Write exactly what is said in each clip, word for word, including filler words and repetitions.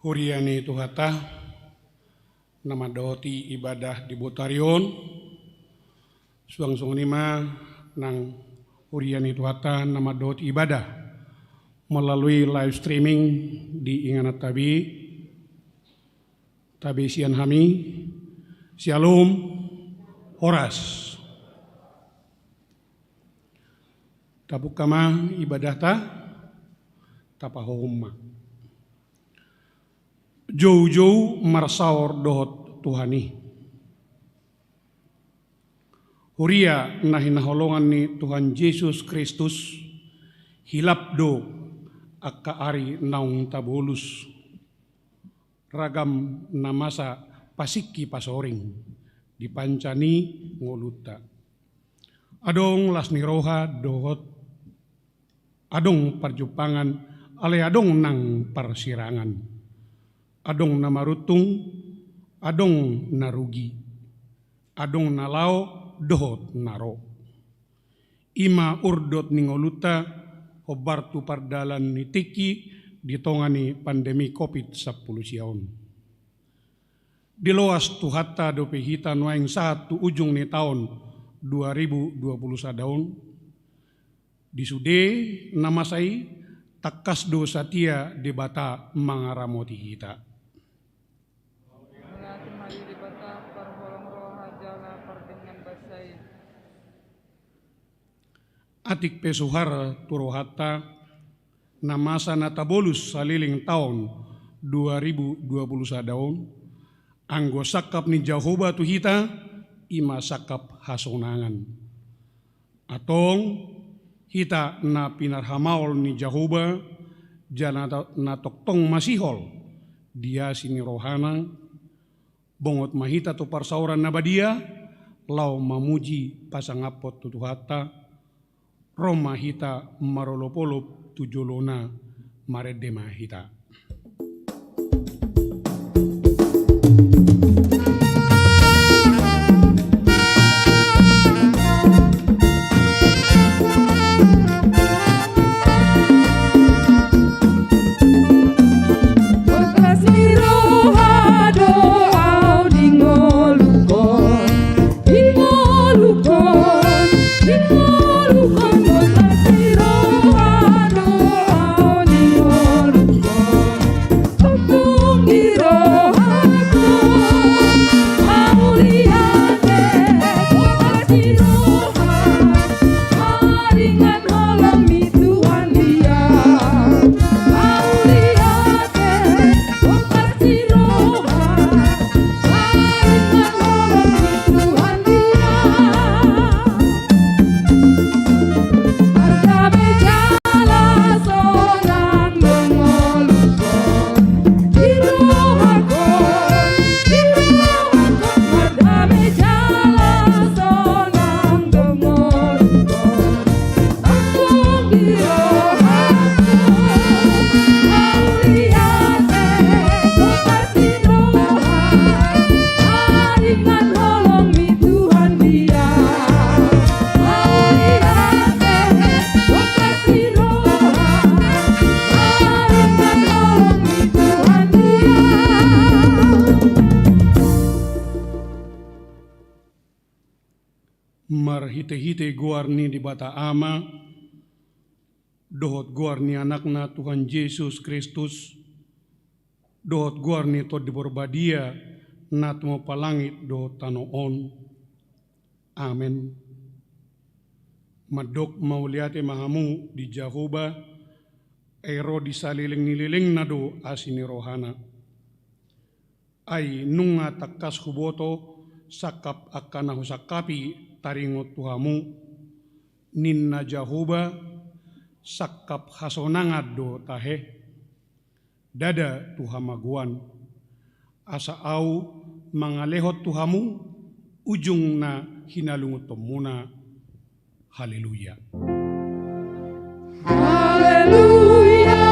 Huria ni Tuhanta na mandohoti ibadah di botari on, suang songon i ma nang huria ni Tuhanta na mandohoti ibadah melalui live streaming di ingananta be, tabe sian hami, Syalom, horas. Tabuka ma ibadahta, tapahohom ma. Joujou marsaor dohot Tuhan i. Huria na hinaholongan ni Tuhan Jesus Kristus, hilap do angka ari naung tabolus. Ragam na masa pasingki pasoring dipanca ni ngolunta. Adong las ni roha dohot adong parjumpangan, alai adong nang parsirangan. Adong na maruntung, adong na rugi. Adong na laho dohot na ro. I ma urdot ni ngolunta hombar tu pardalan ni tingki di tonga ni pandemi covid sampulu sia on. Diloas Tuhanta dope hita nuaeng sahat tu ujung ni taon dua ribu dua pulu sada on. Di sude na masa i, tangkas do satia Debata mangaramoti hita. Mauliate ma di Debata, parholong roha jala pardenggan basa i. Atik pe suhar tu rohanta, na masa na tabolus saleleng taon dua ribu dua pulu sada on, anggo sangkap ni Jahowa tu hita, i ma sangkap hasonangan. Antong, hita na pinarhamaol ni Jahowa, jala na, na tongtong masihol di asi ni rohana, bongot ma hita tu parsaoran na badia, laho mamuji pasangaphon tu Tuhanta, ro ma hita marolopolop tu jolona, marende ma hita. Marhitehite goar ni Debata Ama, dohot goar ni Anakna Tuhan Jesus Kristus, dohot goar ni Tondi Porbadia, na tumompa langit dohot tano on. Amen. Mandok mauliate ma hamu di Jahowa, ai ro di saleleng ni lelengna do asi ni rohana. Ai nunga tangkas huboto sangkap angka na husangkapi taringot tu hamu, ninna Jahowa, sangkap hasonangan do tahe, ndada tu hamagoan. Asa ahu mangalehon tu hamu ujung na hinalungunhonmuna. Haleluya. Haleluya,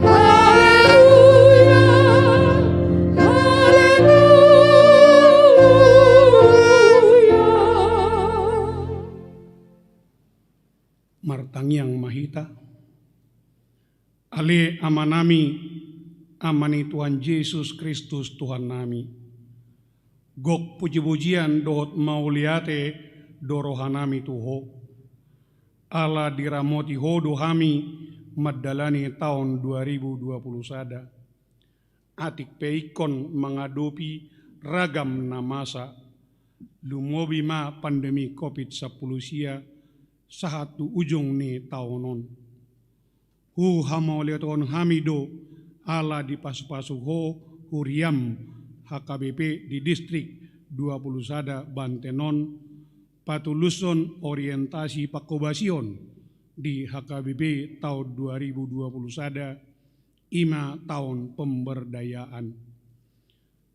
haleluya, haleluya. Martangiang ma hita. Ale Amanami, Ama ni Tuhan Jesus Kristus Tuhannami, gok pujipujian dohot mauliate do rohanami tu Ho. Ala diramoti Ho do hami mandalani taon dua ribu dua puluh sada. Atik pe ingkon mangadopi ragam na masa, lumobi ma pandemi covid sampulu sia, sahat tu ujung ni taon on. Huhamauliatehon hami do, ala dipasupasu Ho huriaM H K B P di distrik dua puluh sada Banten on, patulushon orientasi pangkobasion di H K B P taon dua ribu dua puluh sada, i ma taon pemberdayaan.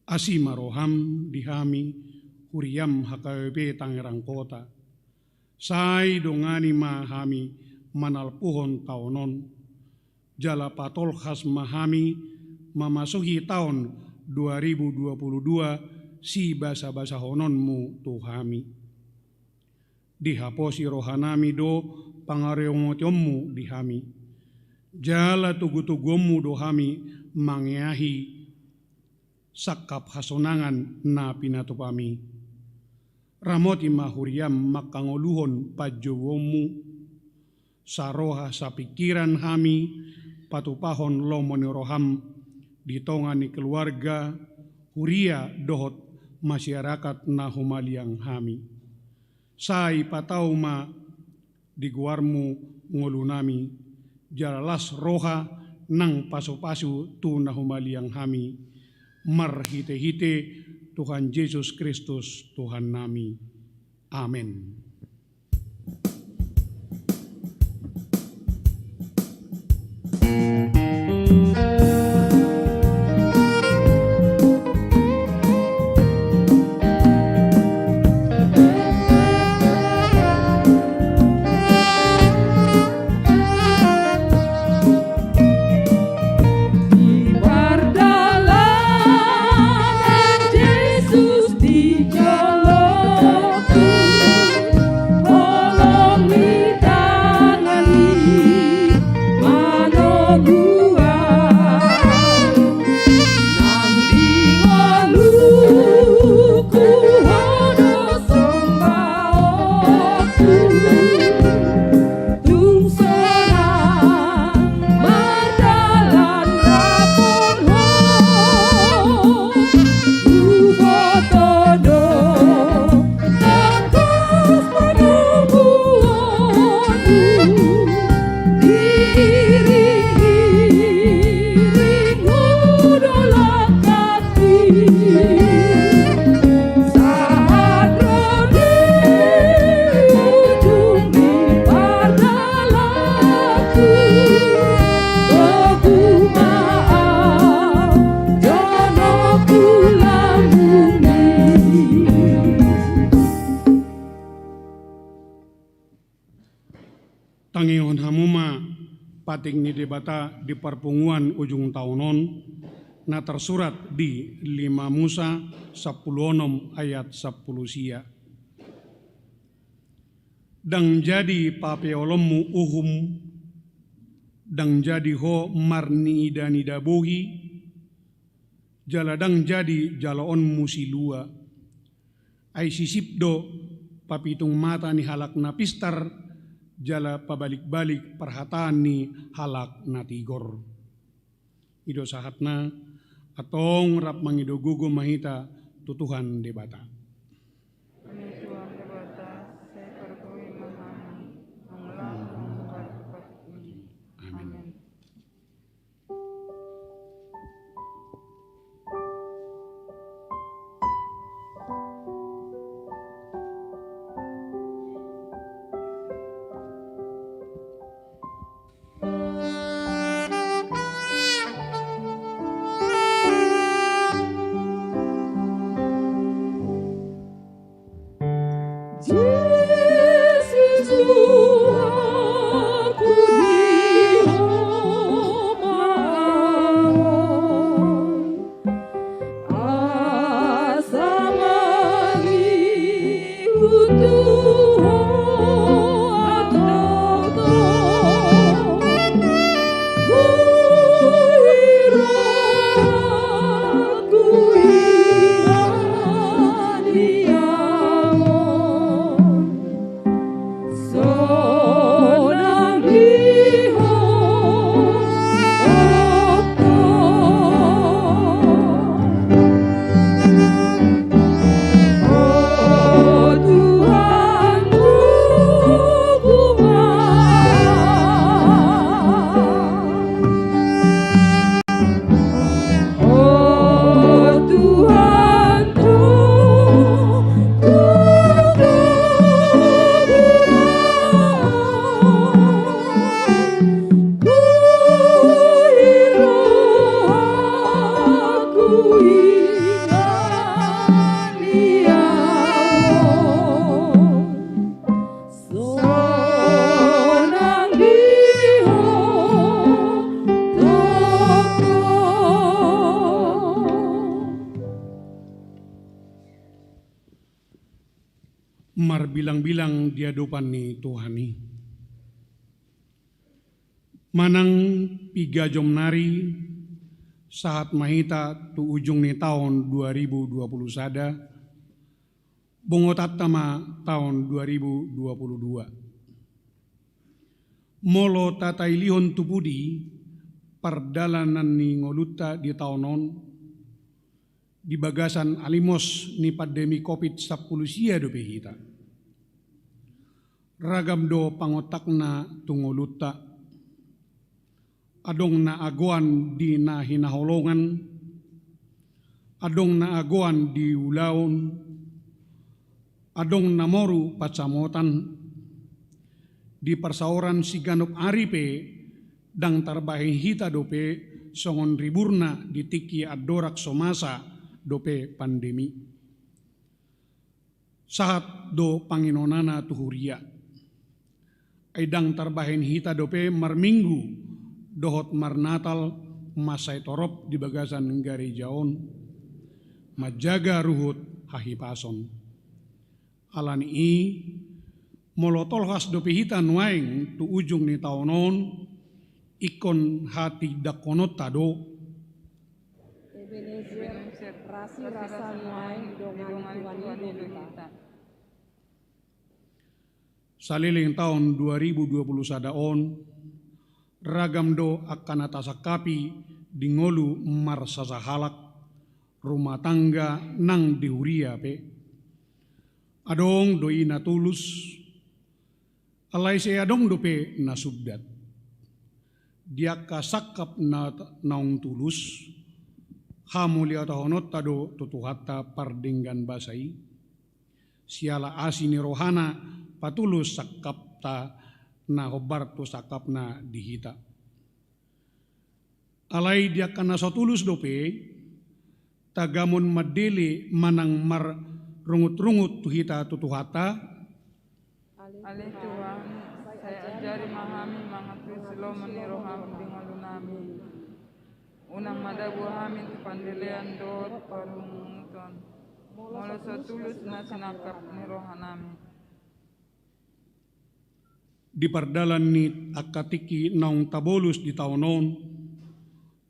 Asi ma rohaM di hami, huriaM H K B P Tangerang Kota. Sai dongani ma hami manalpuhon taon on. Jala patolhas ma hami mamasuhi taon dua ribu dua puluh dua sibasabasahononMu tu hami. Dihaposi rohanami do pangaramotionMu di hami. Jala togutoguonMu do hami mangeahi sangkap hasonangan na pinatupami. Ramoti ma huriaM mangkangoluhon panjouonMu, saroha sapingkiran hami patupahon lomo ni rohaM di tonga ni keluarga, huria dohot masyarakat na humaliang hami. Sai patau ma di goarMu ngolunami, jala las roha nang pasupasu tu na humaliang hami, marhitehite Tuhan Jesus Kristus Tuhannami. Amen. Di pardalanan Jesus di joloku, holong ni tanganMi manogu au. Nang di ngoluku Ho do sombaonku. Tung sonang mardalan rap dohot Ho, huboto do tangkas panoguonMu, diiringiringMu do langkah. Sahat ro di ujung ni pardalanan, togu ma au jonok tu lambungMi. Tangihon hamu ma patik ni Debata di parpunguan ujung taon on, na tarsurat di lima Musa sampulu onom ayat sampulu sia. Ndang jadi papeolonmu uhum, ndang jadi ho marnidanida bohi, jala ndang jadi jaloonmu silua. Ai sisip do papitung mata ni halak na pistar, jala pabalikbalik parhataan ni halak na tigor. I do sahatna. Antong rap mangido gogo ma hita tu Tuhan Debata. Amen. Tuhan Debata, sai pargogoi ma hami, mangulahon patik-patik i. Amen. Amen. Bilang-bilang di adopan ni Tuhan i. Manang piga jom nari, sahat ma hita tu ujung ni taon dua ribu dua puluh sada, bongotanta ma taon dua ribu dua puluh dua. Molo tatailihon tu pudi pardalanan ni ngolunta di taon on, di bagasan alimos ni pandemi covid sampulu sia dope hita. Ragam do pangontakna tu ngolunta. Adong na agoan di na hinaholongan, adong na agoan di ulaon, adong na moru pansamotan. Di parsaoran siganup ari pe ndang tarbahen hita dope songon riburna di tingki andorang so masa dope pandemi. Sahat do panginonana tu huria. Ai ndang tarbahen hita dope marminggu dohot marnatal mansai torop di bagasan gareja on, manjaga ruhut hahipason. Ala ni i, molo tolhas dope hita nuaeng tu ujung ni taon on, ingkon hatindangkononta do. Ebenezer, rasirasa nuaeng didongani Tuhan i do hita. Saleleng taon dua ribu dua puluh sada on, ragam do angka na tasangkapi di ngolu marsasahalak, rumah tangga nang di huria pe. Adong do i na tulus, alai sai adong dope na sundat. Di angka sangkap na naung tulus, hamauliatehononta do tu Tuhanta pardenggan basa i. Siala asi ni rohana patulus sangkapta na hombar tu sangkapna di hita. Alai di angka na so tulus dope, tagamon mandele manang marrungutrungut tu hita tu Tuhanta. Ale Tuhan, sai ajari ma hami mangatur silomo ni roham di ngolunami. Unang madabu hami tu pandelean dohot parrungutan, molo so tulus na sinangkap ni rohanami. Di pardalan ni angka tingki naung tabolus di taon on,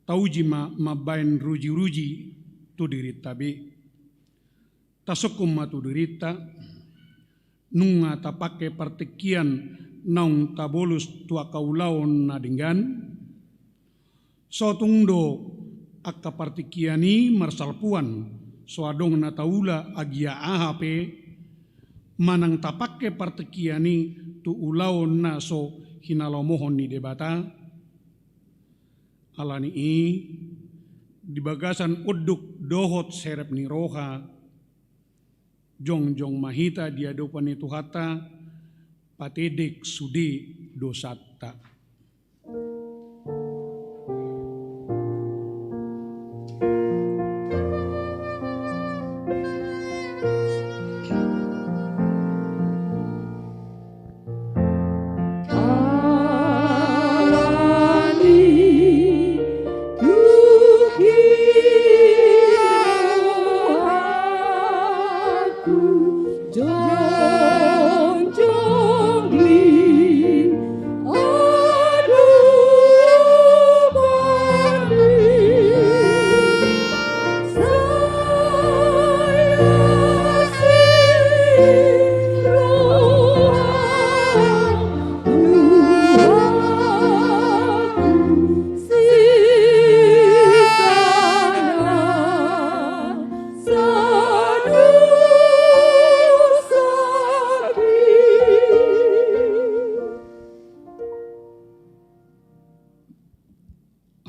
tauji ma mambahen rujiruji tu dirinta be. Tasungkun ma tu dirinta, nunga tapangke partingkian naung tabolus tu angka ulaon na denggan. So tung do angka partingkian i marsalpuan, so adong na taula agia aha pe, manang tapangke partingkian i tu ulaon na so hinalomohon ni Debata. Ala ni i, di bagasan unduk dohot serep ni roha, jongjong ma hita di adopan ni Tuhanta, patedek sude dosanta.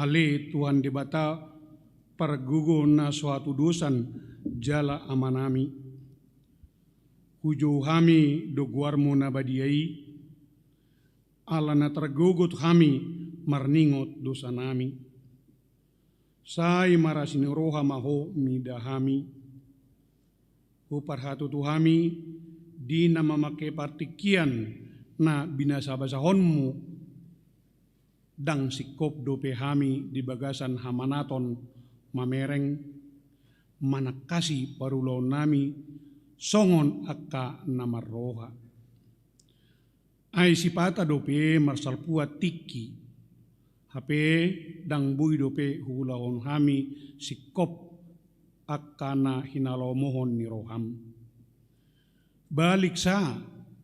Ale Tuhan Debata, pargogo na so hatudosan jala Amanami. Hujou hami do goarmu na badia i, ala na targogot hami marningot dosanami. Sai marasi ni roha ma Ho mida hami. Huparhatutu hami di na mamangke partingkian na binasabasahonmu, ndang singkop dope hami di bagasan hamanaton mamereng, manangkasi parulaonnami, songon angka na marroha. Ai sipata dope marsalpuan tingki, hape ndang boi dope huulahon hami singkop angka na hinalomohon ni roham. Balik sa,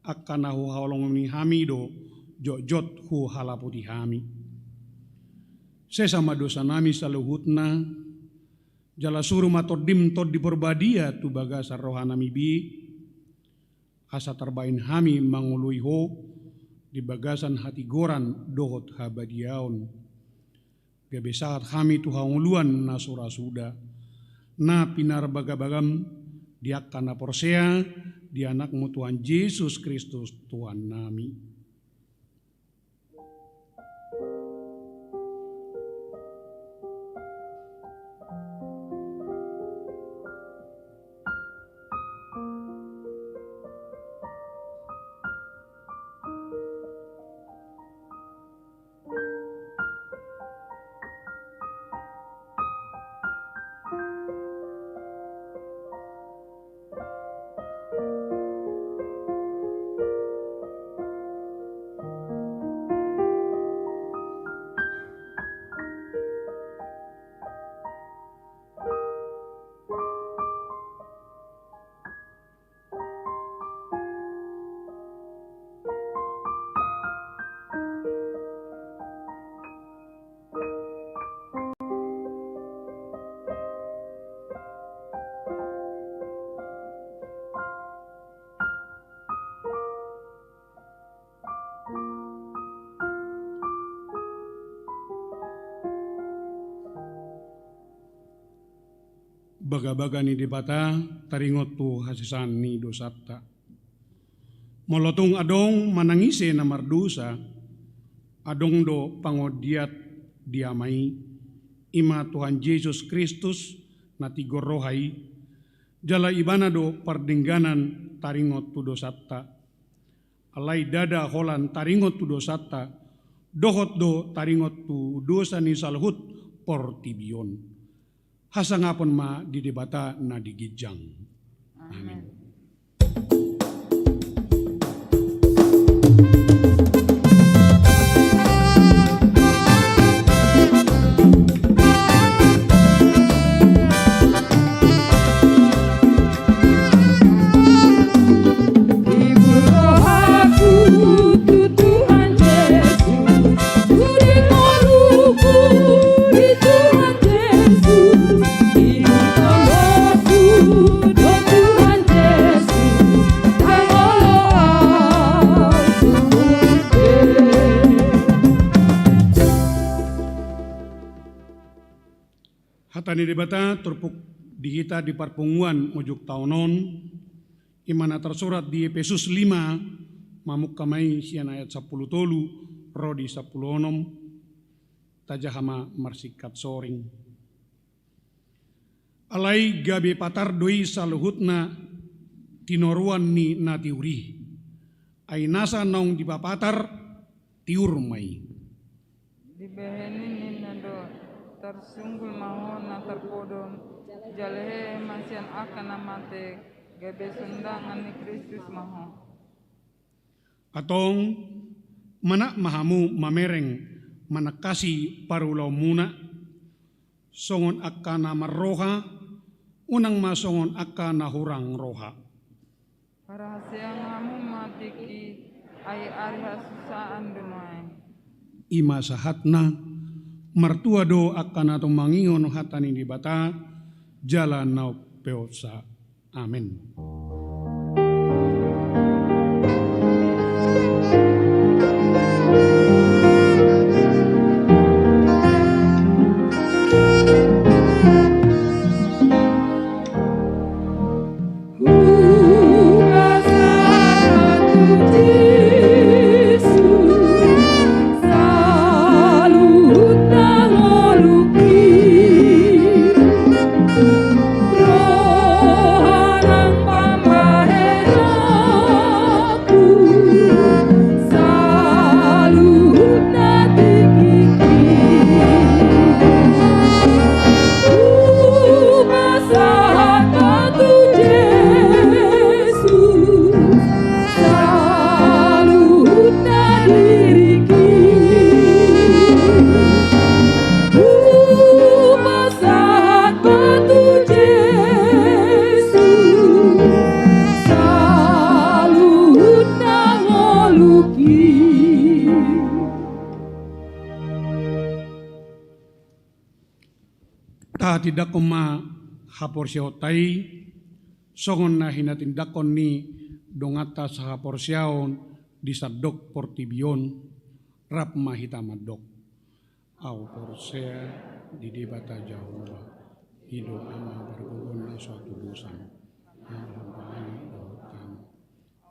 angka na huhaholongi hami do jotjot huhalapoti hami. Sesa ma dosanami saluhutna, jala suru ma Tondim Tondi Porbadia tu bagasan rohanami be, asa tarbahen hami mangoloi Ho di bagasan hatigoran dohot habadiaon. Gabe sahat hami tu hangoluan na so ra suda, na pinarbagabagam di angka na porsea di Anakmu Tuhan Jesus Kristus Tuhannami. Bagabaga ni Debata, taringot tu hasesaan ni dosanta. Molo tung adong manang ise na mardosa, adong do pangondian di Ama i, i ma Tuhan Jesus Kristus na tigor roha i, jala Ibana do pardengganan taringot tu dosanta. Alai ndada holan taringot tu dosanta, dohot do taringot tu dosa ni saluhut portibi on. Hasangapon ma di Debata na di ginjang. Amen. Hata ni Debata turpuk di hita di parpunguan ujung taon on, i ma na tarsurat di Epesus lima, mamungka ma i sian ayat sampulu tolu ro di sampulu onom, tajaha ma marsingkat soring. Alai gabe patar do i saluhutna tinoruan ni na tiur i. Ai nasa naung dipapatar, tiur ma i. Dibahen i ninna do, tarsunggul ma ho na tarpodom, jala hehe ma sian angka na mate, gabe sondangan ni Kristus ma ho. Antong, manat ma hamu mamereng manangkasi parulaonmuna, songon angka na marroha, unang ma songon angka na hurang roha. Parhaseang hamu ma tingki, ai ari hasusaan do nuaeng. I ma sahatna, martua do angka na tumangihon hata ni Debata, jala na umpeopsa. Amen. Hatindanghon ma haporseaonta i, songon na hinatindangkon ni donganta sahaporseaon di sandok portibi on, rap ma hita mandok. Au porsea di Debata Jahowa, i do Ama pargogo na so hatudosan, na hombar dohot hami.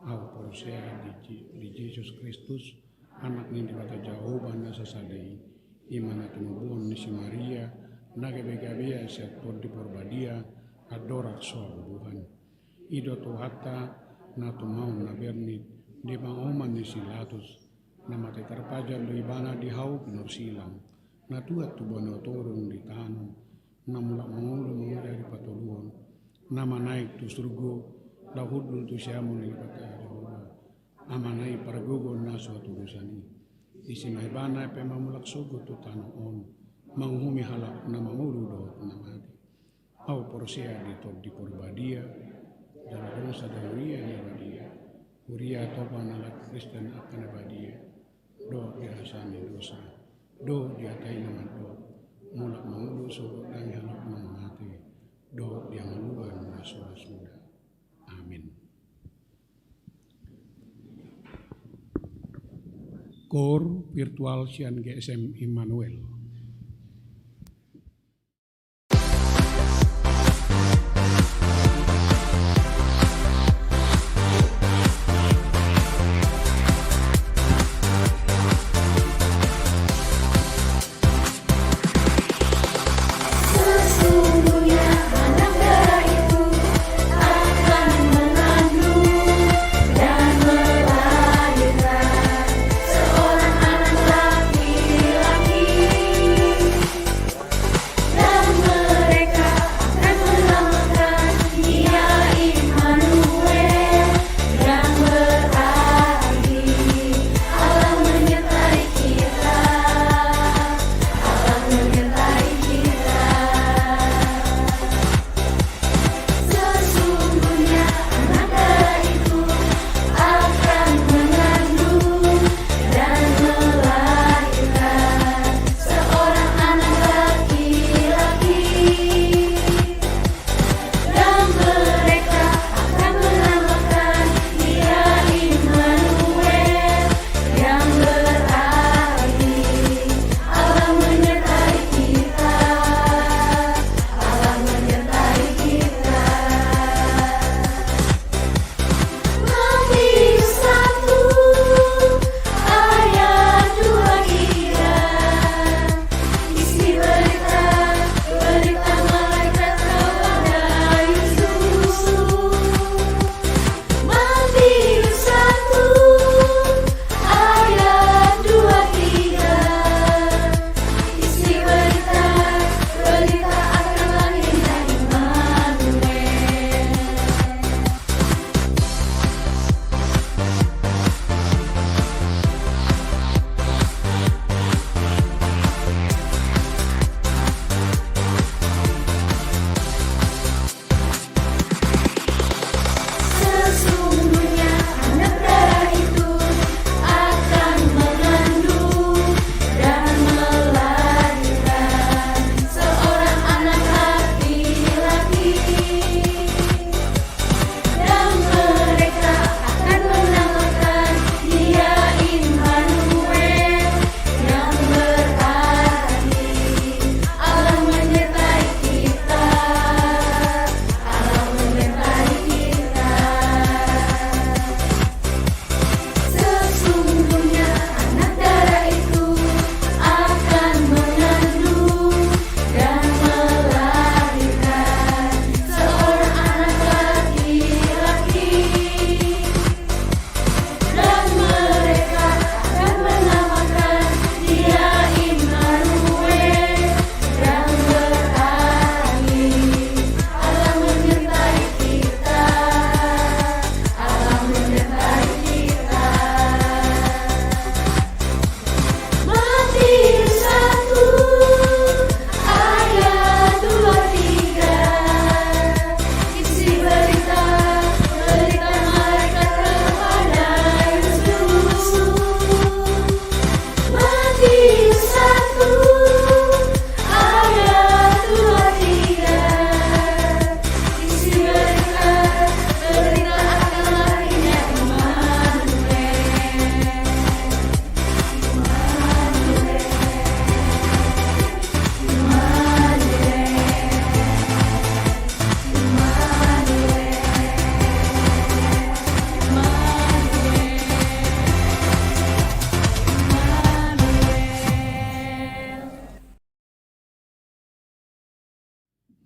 Au porsea di Je-, di Jesus Kristus, Anak ni Debata Jahowa na sasada i, i ma na tinobuhon ni si Maria, na gabe-gabean sian Tondi Porbadia, andorang so habubuhan. I do Tuhanta, na tumaon na bernit, di pangoman ni si Latus, na mate tarpajal do Ibana di hau pinarsilang, na tuat tu banua toru di tano, na mulak mangolu mangolu di patoluhon, na manaek tu surgo, laho hundul tu siamun ni Debata Jahowa, Amana i pargogo na so hatudosan i. Disi ma Ibana pe mamulak sogot tu tano on, manguhumi halak na mangolu dohot na mate. Au porsea di Tondi Porbadia, jala adong sada huria na badia, huria topa na laho Kristen angka na badia, dohot di hasaan ni dosa, dohot di hata i na mandok, mulak mangolu sogot nang halak na mate, dohot di hangoluan na so ra suda. Amin. Koor virtual sian G S M Immanuel.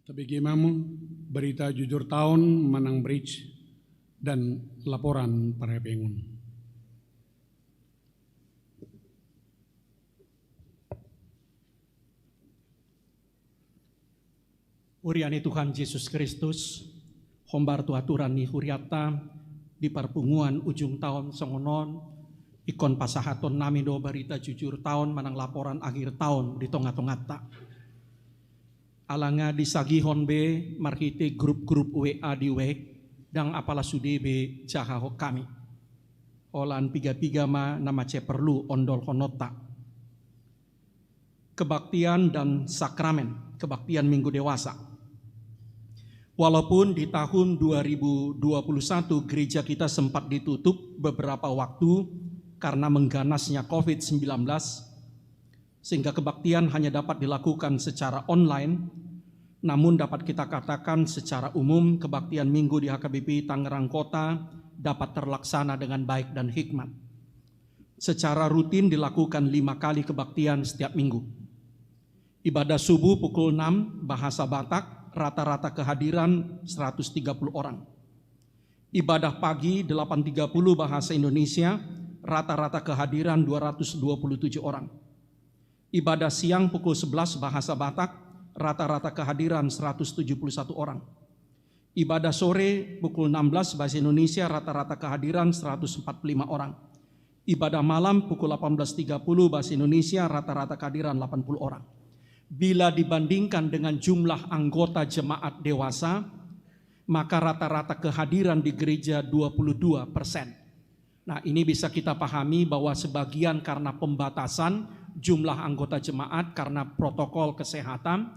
Tabege ma hamu berita jujur taon manang bridge dan laporan parhepengon. Huria ni Tuhan Jesus Kristus, hombar tu aturan ni hurianta, di parpunguan ujung taon songon on, ingkon pasahatonnami do berita jujur taon manang laporan akhir taon di tonga-tonganta. Ala nga disagihon be marhite grup-grup W A di web, ndang apala sude be jahahon hami. Holan piga-piga ma na mansai porlu ondolhononta. Kebaktian dan sakramen, kebaktian Minggu Dewasa. Walaupun di tahun dua ribu dua puluh satu gereja kita sempat ditutup beberapa waktu karena mengganasnya covid sembilan belas, sehingga kebaktian hanya dapat dilakukan secara online, namun dapat kita katakan secara umum kebaktian Minggu di H K B P Tangerang Kota dapat terlaksana dengan baik dan hikmat. Secara rutin dilakukan lima kali kebaktian setiap minggu. Ibadah subuh pukul enam, bahasa Batak, rata-rata kehadiran seratus tiga puluh orang. Ibadah pagi delapan tiga puluh, bahasa Indonesia, rata-rata kehadiran dua ratus dua puluh tujuh orang. Ibadah siang pukul sebelas, bahasa Batak, rata-rata kehadiran seratus tujuh puluh satu orang. Ibadah sore pukul enam belas, bahasa Indonesia, rata-rata kehadiran seratus empat puluh lima orang. Ibadah malam pukul delapan belas tiga puluh, bahasa Indonesia, rata-rata kehadiran delapan puluh orang. Bila dibandingkan dengan jumlah anggota jemaat dewasa, maka rata-rata kehadiran di gereja dua puluh dua persen. Nah, ini bisa kita pahami bahwa sebagian karena pembatasan jumlah anggota jemaat karena protokol kesehatan,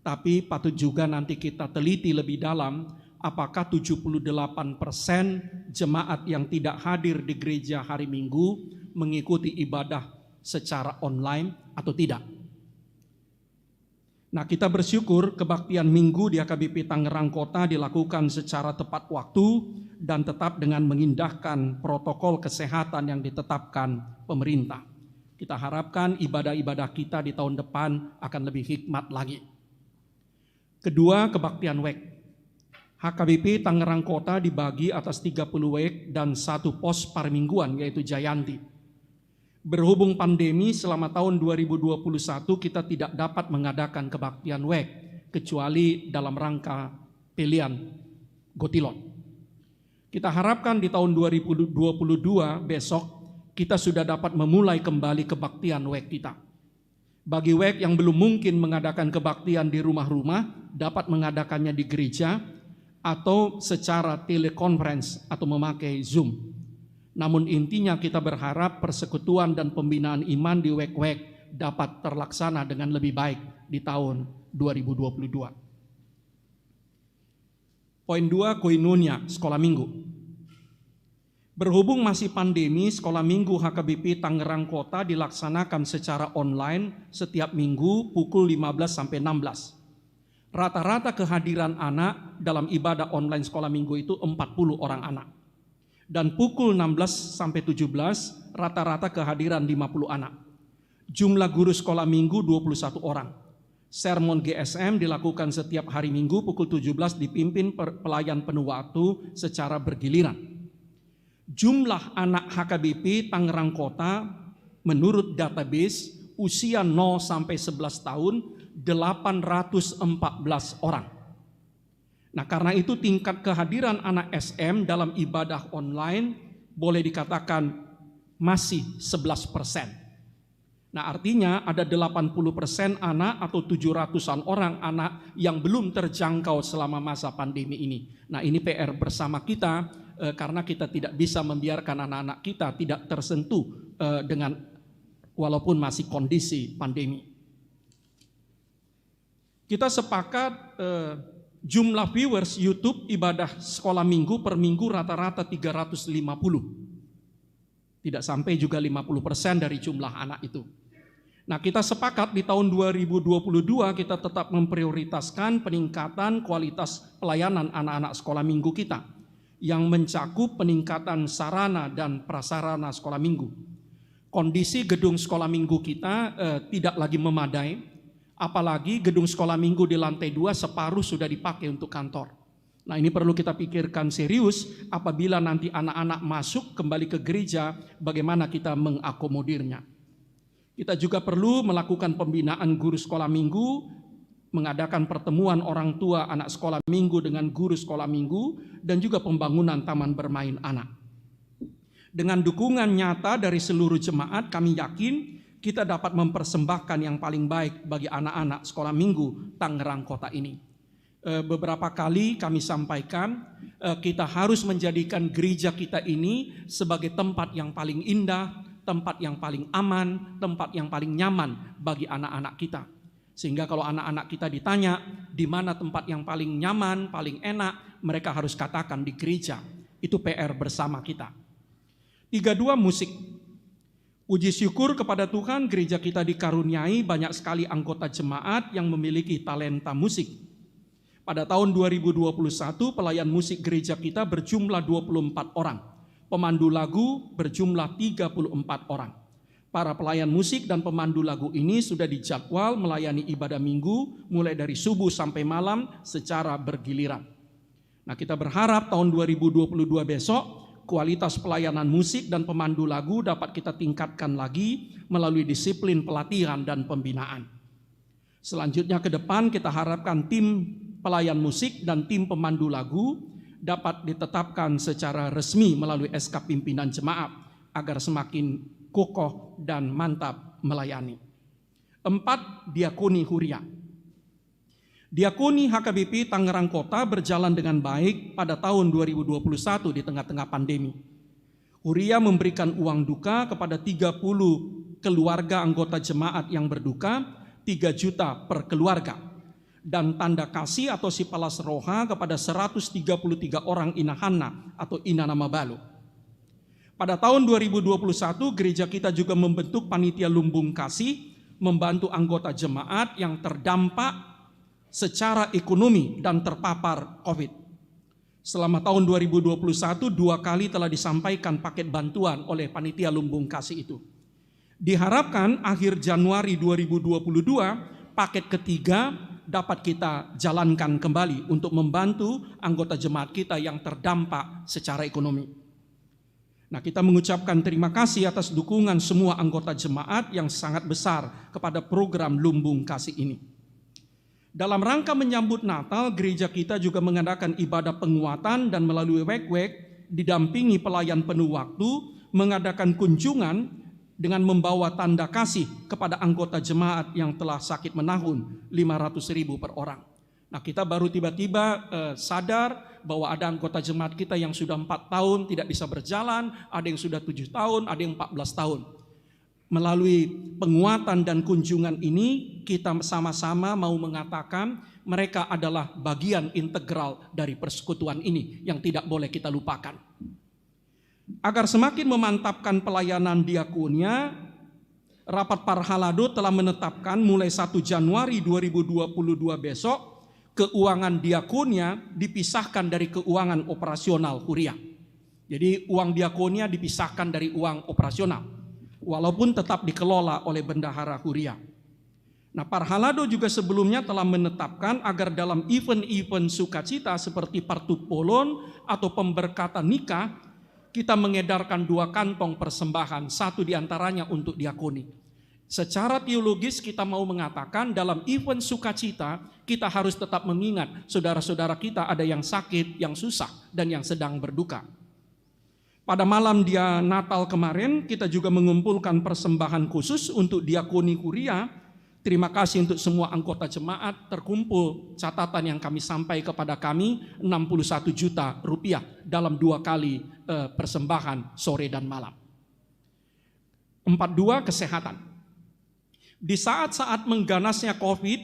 tapi patut juga nanti kita teliti lebih dalam, apakah tujuh puluh delapan persen jemaat yang tidak hadir di gereja hari Minggu mengikuti ibadah secara online atau tidak. Nah, kita bersyukur kebaktian Minggu di H K B P Tangerang Kota dilakukan secara tepat waktu dan tetap dengan mengindahkan protokol kesehatan yang ditetapkan pemerintah. Kita harapkan ibadah-ibadah kita di tahun depan akan lebih hikmat lagi. Kedua, kebaktian wek. H K B P Tangerang Kota dibagi atas tiga puluh wek dan satu pos parmingguan, yaitu Jayanti. Berhubung pandemi, selama tahun dua ribu dua puluh satu kita tidak dapat mengadakan kebaktian wek, kecuali dalam rangka pelean Gotilon. Kita harapkan di tahun dua ribu dua puluh dua besok, kita sudah dapat memulai kembali kebaktian wek kita. Bagi wek yang belum mungkin mengadakan kebaktian di rumah-rumah, dapat mengadakannya di gereja atau secara telekonferensi atau memakai Zoom. Namun intinya kita berharap persekutuan dan pembinaan iman di wek-wek dapat terlaksana dengan lebih baik di tahun dua ribu dua puluh dua. Poin dua, koinonia sekolah minggu. Berhubung masih pandemi, sekolah minggu H K B P Tangerang Kota dilaksanakan secara online setiap minggu pukul lima belas sampai enam belas. Rata-rata kehadiran anak dalam ibadah online sekolah minggu itu empat puluh orang anak. Dan pukul enam belas sampai tujuh belas, rata-rata kehadiran lima puluh anak. Jumlah guru sekolah minggu dua puluh satu orang. Sermon G S M dilakukan setiap hari Minggu pukul tujuh belas, dipimpin per-, pelayan penuh waktu secara bergiliran. Jumlah anak H K B P Tangerang Kota menurut database usia nol sampai sebelas tahun delapan ratus empat belas orang. Nah, karena itu tingkat kehadiran anak S M dalam ibadah online boleh dikatakan masih sebelas persen. Nah, artinya ada delapan puluh persen anak atau tujuh ratusan orang anak yang belum terjangkau selama masa pandemi ini. Nah, ini P R bersama kita, eh, karena kita tidak bisa membiarkan anak-anak kita tidak tersentuh, eh, dengan, walaupun masih kondisi pandemi. Kita sepakat, eh, jumlah viewers YouTube ibadah sekolah minggu per minggu rata-rata tiga ratus lima puluh. Tidak sampai juga lima puluh persen dari jumlah anak itu. Nah, kita sepakat di tahun dua ribu dua puluh dua kita tetap memprioritaskan peningkatan kualitas pelayanan anak-anak sekolah minggu kita yang mencakup peningkatan sarana dan prasarana sekolah minggu. Kondisi gedung sekolah minggu kita, eh, tidak lagi memadai. Apalagi gedung sekolah minggu di lantai dua separuh sudah dipakai untuk kantor. Nah, ini perlu kita pikirkan serius apabila nanti anak-anak masuk kembali ke gereja, bagaimana kita mengakomodirnya. Kita juga perlu melakukan pembinaan guru sekolah minggu, mengadakan pertemuan orang tua anak sekolah minggu dengan guru sekolah minggu, dan juga pembangunan taman bermain anak. Dengan dukungan nyata dari seluruh jemaat, kami yakin kita dapat mempersembahkan yang paling baik bagi anak-anak sekolah minggu Tangerang Kota ini. Eh, beberapa kali kami sampaikan, eh, kita harus menjadikan gereja kita ini sebagai tempat yang paling indah, tempat yang paling aman, tempat yang paling nyaman bagi anak-anak kita. Sehingga kalau anak-anak kita ditanya di mana tempat yang paling nyaman, paling enak, mereka harus katakan di gereja. Itu P R bersama kita. Tiga dua, musik. Puji syukur kepada Tuhan, gereja kita dikaruniai banyak sekali anggota jemaat yang memiliki talenta musik. Pada tahun dua ribu dua puluh satu, pelayan musik gereja kita berjumlah dua puluh empat orang, pemandu lagu berjumlah tiga puluh empat orang. Para pelayan musik dan pemandu lagu ini sudah dijadwal melayani ibadah minggu mulai dari subuh sampai malam secara bergiliran. Nah, kita berharap tahun dua ribu dua puluh dua besok, kualitas pelayanan musik dan pemandu lagu dapat kita tingkatkan lagi melalui disiplin pelatihan dan pembinaan. Selanjutnya, ke depan kita harapkan tim pelayan musik dan tim pemandu lagu dapat ditetapkan secara resmi melalui S K pimpinan jemaat agar semakin kokoh dan mantap melayani. Empat, diakoni huria. Diakoni H K B P Tangerang Kota berjalan dengan baik pada tahun dua ribu dua puluh satu di tengah-tengah pandemi. Huria memberikan uang duka kepada tiga puluh keluarga anggota jemaat yang berduka, tiga juta per keluarga. Dan tanda kasih atau sipalas roha kepada seratus tiga puluh tiga orang inahanna atau ina na mabalu. Pada tahun dua ribu dua puluh satu, gereja kita juga membentuk panitia lumbung kasih, membantu anggota jemaat yang terdampak secara ekonomi dan terpapar covid. Selama tahun dua ribu dua puluh satu, dua kali telah disampaikan paket bantuan oleh panitia lumbung kasih itu. Diharapkan akhir Januari dua ribu dua puluh dua, paket ketiga dapat kita jalankan kembali untuk membantu anggota jemaat kita yang terdampak secara ekonomi. Nah, kita mengucapkan terima kasih atas dukungan semua anggota jemaat yang sangat besar kepada program Lumbung Kasih ini. Dalam rangka menyambut Natal, gereja kita juga mengadakan ibadah penguatan dan melalui wék-wék, didampingi pelayan penuh waktu, mengadakan kunjungan dengan membawa tanda kasih kepada anggota jemaat yang telah sakit menahun, lima ratus ribu per orang. Nah, kita baru tiba-tiba, eh, sadar bahwa ada anggota jemaat kita yang sudah empat tahun tidak bisa berjalan, ada yang sudah tujuh tahun, ada yang empat belas tahun. Melalui penguatan dan kunjungan ini, kita sama-sama mau mengatakan mereka adalah bagian integral dari persekutuan ini yang tidak boleh kita lupakan. Agar semakin memantapkan pelayanan diakonia, rapat parhalado telah menetapkan mulai satu Januari dua ribu dua puluh dua besok, keuangan diakonia dipisahkan dari keuangan operasional huria. Jadi, uang diakonia dipisahkan dari uang operasional, walaupun tetap dikelola oleh bendahara huria. Nah, parhalado juga sebelumnya telah menetapkan agar dalam event-event sukacita seperti partupolon atau pemberkatan nikah, kita mengedarkan dua kantong persembahan, satu diantaranya untuk diakoni. Secara teologis, kita mau mengatakan dalam event sukacita, kita harus tetap mengingat saudara-saudara kita ada yang sakit, yang susah, dan yang sedang berduka. Pada malam dia Natal kemarin, kita juga mengumpulkan persembahan khusus untuk diakoni huria. Terima kasih untuk semua anggota jemaat, terkumpul catatan yang kami sampai kepada kami, enam puluh satu juta rupiah dalam dua kali, eh, persembahan sore dan malam. Empat dua, kesehatan. Di saat-saat mengganasnya covid,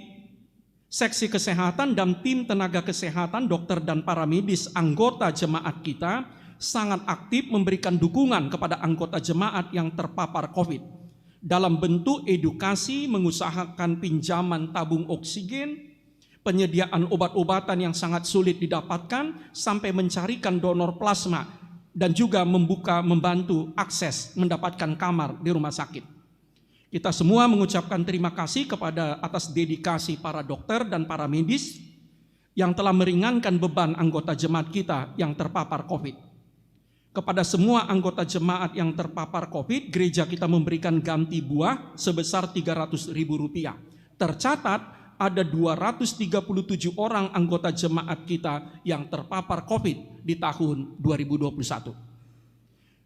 seksi kesehatan dan tim tenaga kesehatan, dokter dan paramedis anggota jemaat kita sangat aktif memberikan dukungan kepada anggota jemaat yang terpapar covid dalam bentuk edukasi, mengusahakan pinjaman tabung oksigen, penyediaan obat-obatan yang sangat sulit didapatkan, sampai mencarikan donor plasma, dan juga membuka, membantu akses mendapatkan kamar di rumah sakit. Kita semua mengucapkan terima kasih kepada atas dedikasi para dokter dan para medis yang telah meringankan beban anggota jemaat kita yang terpapar covid. Kepada semua anggota jemaat yang terpapar covid, gereja kita memberikan ganti buah sebesar tiga ratus ribu rupiah. Tercatat ada dua ratus tiga puluh tujuh orang anggota jemaat kita yang terpapar covid di tahun dua ribu dua puluh satu.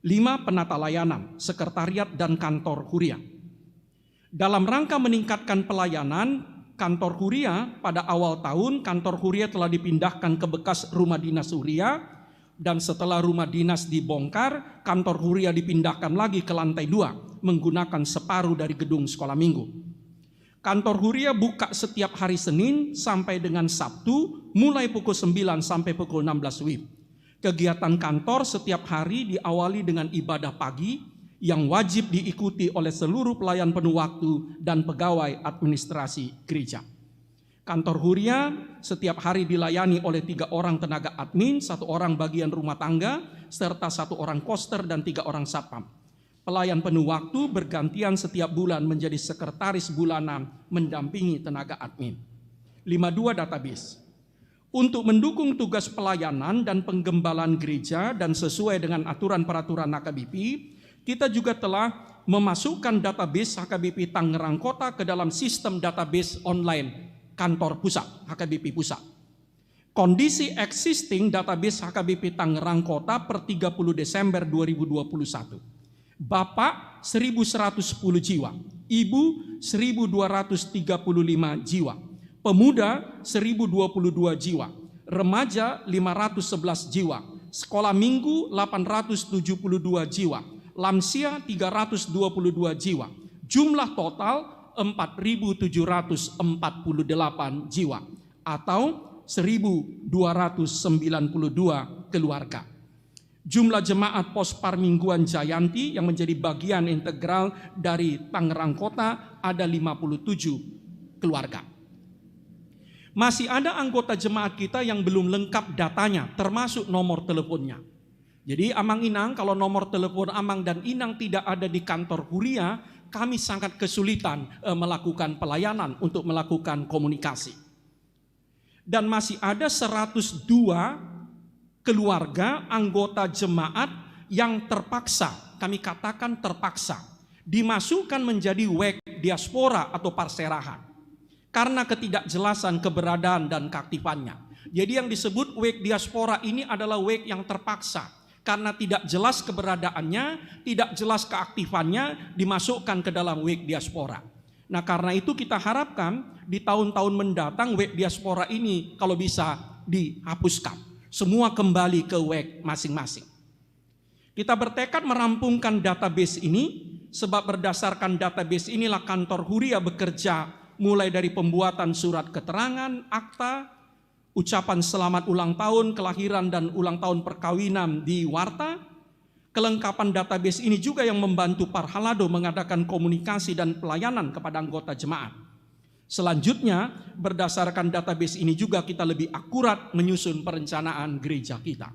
Lima, penata layanan, sekretariat dan kantor huria. Dalam rangka meningkatkan pelayanan kantor huria, pada awal tahun kantor huria telah dipindahkan ke bekas rumah dinas huria, dan setelah rumah dinas dibongkar, kantor huria dipindahkan lagi ke lantai dua menggunakan separuh dari gedung sekolah minggu. Kantor huria buka setiap hari Senin sampai dengan Sabtu, mulai pukul sembilan sampai pukul enam belas wib. Kegiatan kantor setiap hari diawali dengan ibadah pagi yang wajib diikuti oleh seluruh pelayan penuh waktu dan pegawai administrasi gereja. Kantor huria setiap hari dilayani oleh tiga orang tenaga admin, satu orang bagian rumah tangga, serta satu orang koster dan tiga orang satpam. Pelayan penuh waktu bergantian setiap bulan menjadi sekretaris bulanan mendampingi tenaga admin. Lima dua, database. Untuk mendukung tugas pelayanan dan penggembalaan gereja dan sesuai dengan aturan peraturan H K B P, kita juga telah memasukkan database H K B P Tangerang Kota ke dalam sistem database online kantor pusat, H K B P pusat. Kondisi existing database H K B P Tangerang Kota per tiga puluh Desember dua ribu dua puluh satu. Bapak seribu seratus sepuluh jiwa, ibu seribu dua ratus tiga puluh lima jiwa, pemuda seribu dua puluh dua jiwa, remaja lima ratus sebelas jiwa, sekolah minggu delapan ratus tujuh puluh dua jiwa, lansia tiga ratus dua puluh dua jiwa, jumlah total empat ribu tujuh ratus empat puluh delapan jiwa atau seribu dua ratus sembilan puluh dua keluarga. Jumlah jemaat pos parmingguan Jayanti yang menjadi bagian integral dari Tangerang Kota ada lima puluh tujuh keluarga. Masih ada anggota jemaat kita yang belum lengkap datanya, termasuk nomor teleponnya. Jadi, Amang Inang, kalau nomor telepon Amang dan Inang tidak ada di kantor huria, kami sangat kesulitan, eh, melakukan pelayanan untuk melakukan komunikasi. Dan masih ada seratus dua keluarga anggota jemaat yang terpaksa, kami katakan terpaksa, dimasukkan menjadi W E K diaspora atau parserahan karena ketidakjelasan keberadaan dan keaktifannya. Jadi, yang disebut W E K diaspora ini adalah W E K yang terpaksa. Karena tidak jelas keberadaannya, tidak jelas keaktifannya, dimasukkan ke dalam W E K diaspora. Nah, karena itu kita harapkan di tahun-tahun mendatang W E K diaspora ini kalau bisa dihapuskan. Semua kembali ke W E K masing-masing. Kita bertekad merampungkan database ini, sebab berdasarkan database inilah kantor huria bekerja, mulai dari pembuatan surat keterangan, akta, ucapan selamat ulang tahun, kelahiran, dan ulang tahun perkawinan di warta. Kelengkapan database ini juga yang membantu Parhalado mengadakan komunikasi dan pelayanan kepada anggota jemaat. Selanjutnya, berdasarkan database ini juga kita lebih akurat menyusun perencanaan gereja kita.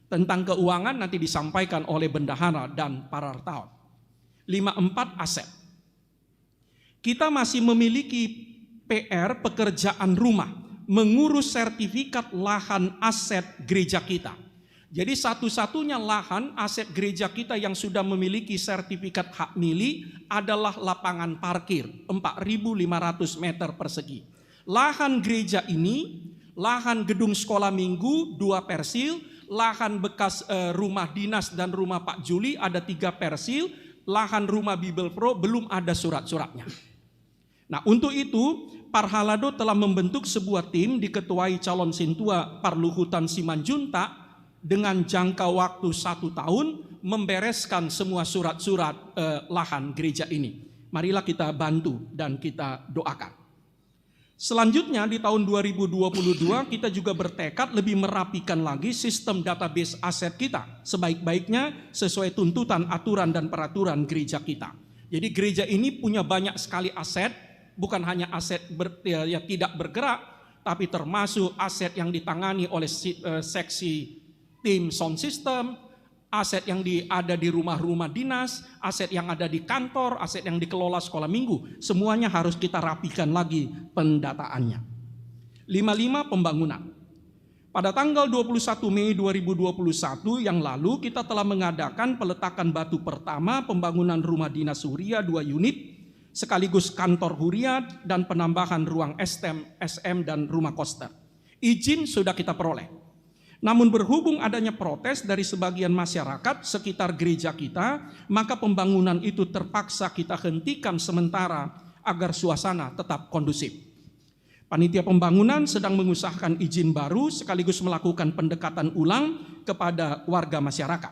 Tentang keuangan nanti disampaikan oleh bendahara dan parartaon. Lima empat, aset. Kita masih memiliki P R pekerjaan rumah, mengurus sertifikat lahan aset gereja kita. Jadi, satu-satunya lahan aset gereja kita yang sudah memiliki sertifikat hak milik adalah lapangan parkir empat ribu lima ratus meter persegi. Lahan gereja ini, lahan gedung sekolah minggu dua persil, lahan bekas, eh, rumah dinas dan rumah Pak Juli ada tiga persil, lahan rumah Bible Pro belum ada surat-suratnya. Nah, untuk itu, Parhalado telah membentuk sebuah tim diketuai calon sintua Parluhutan Simanjuntak dengan jangka waktu satu tahun membereskan semua surat-surat, eh, lahan gereja ini. Marilah kita bantu dan kita doakan. Selanjutnya, di tahun dua ribu dua puluh dua, kita juga bertekad lebih merapikan lagi sistem database aset kita, sebaik-baiknya sesuai tuntutan, aturan, dan peraturan gereja kita. Jadi, gereja ini punya banyak sekali aset, bukan hanya aset ber-, ya, ya, tidak bergerak, tapi termasuk aset yang ditangani oleh si-, eh, seksi tim sound system, Aset yang di, ada di rumah-rumah dinas, aset yang ada di kantor, aset yang dikelola sekolah minggu, semuanya harus kita rapikan lagi pendataannya. Lima lima, pembangunan. Pada tanggal dua puluh satu Mei dua ribu dua puluh satu yang lalu, kita telah mengadakan peletakan batu pertama pembangunan rumah dinas Huria dua unit, sekaligus kantor Huria dan penambahan ruang S T M, S M, dan rumah koster. Izin sudah kita peroleh. Namun, berhubung adanya protes dari sebagian masyarakat sekitar gereja kita, maka pembangunan itu terpaksa kita hentikan sementara agar suasana tetap kondusif. Panitia pembangunan sedang mengusahakan izin baru sekaligus melakukan pendekatan ulang kepada warga masyarakat.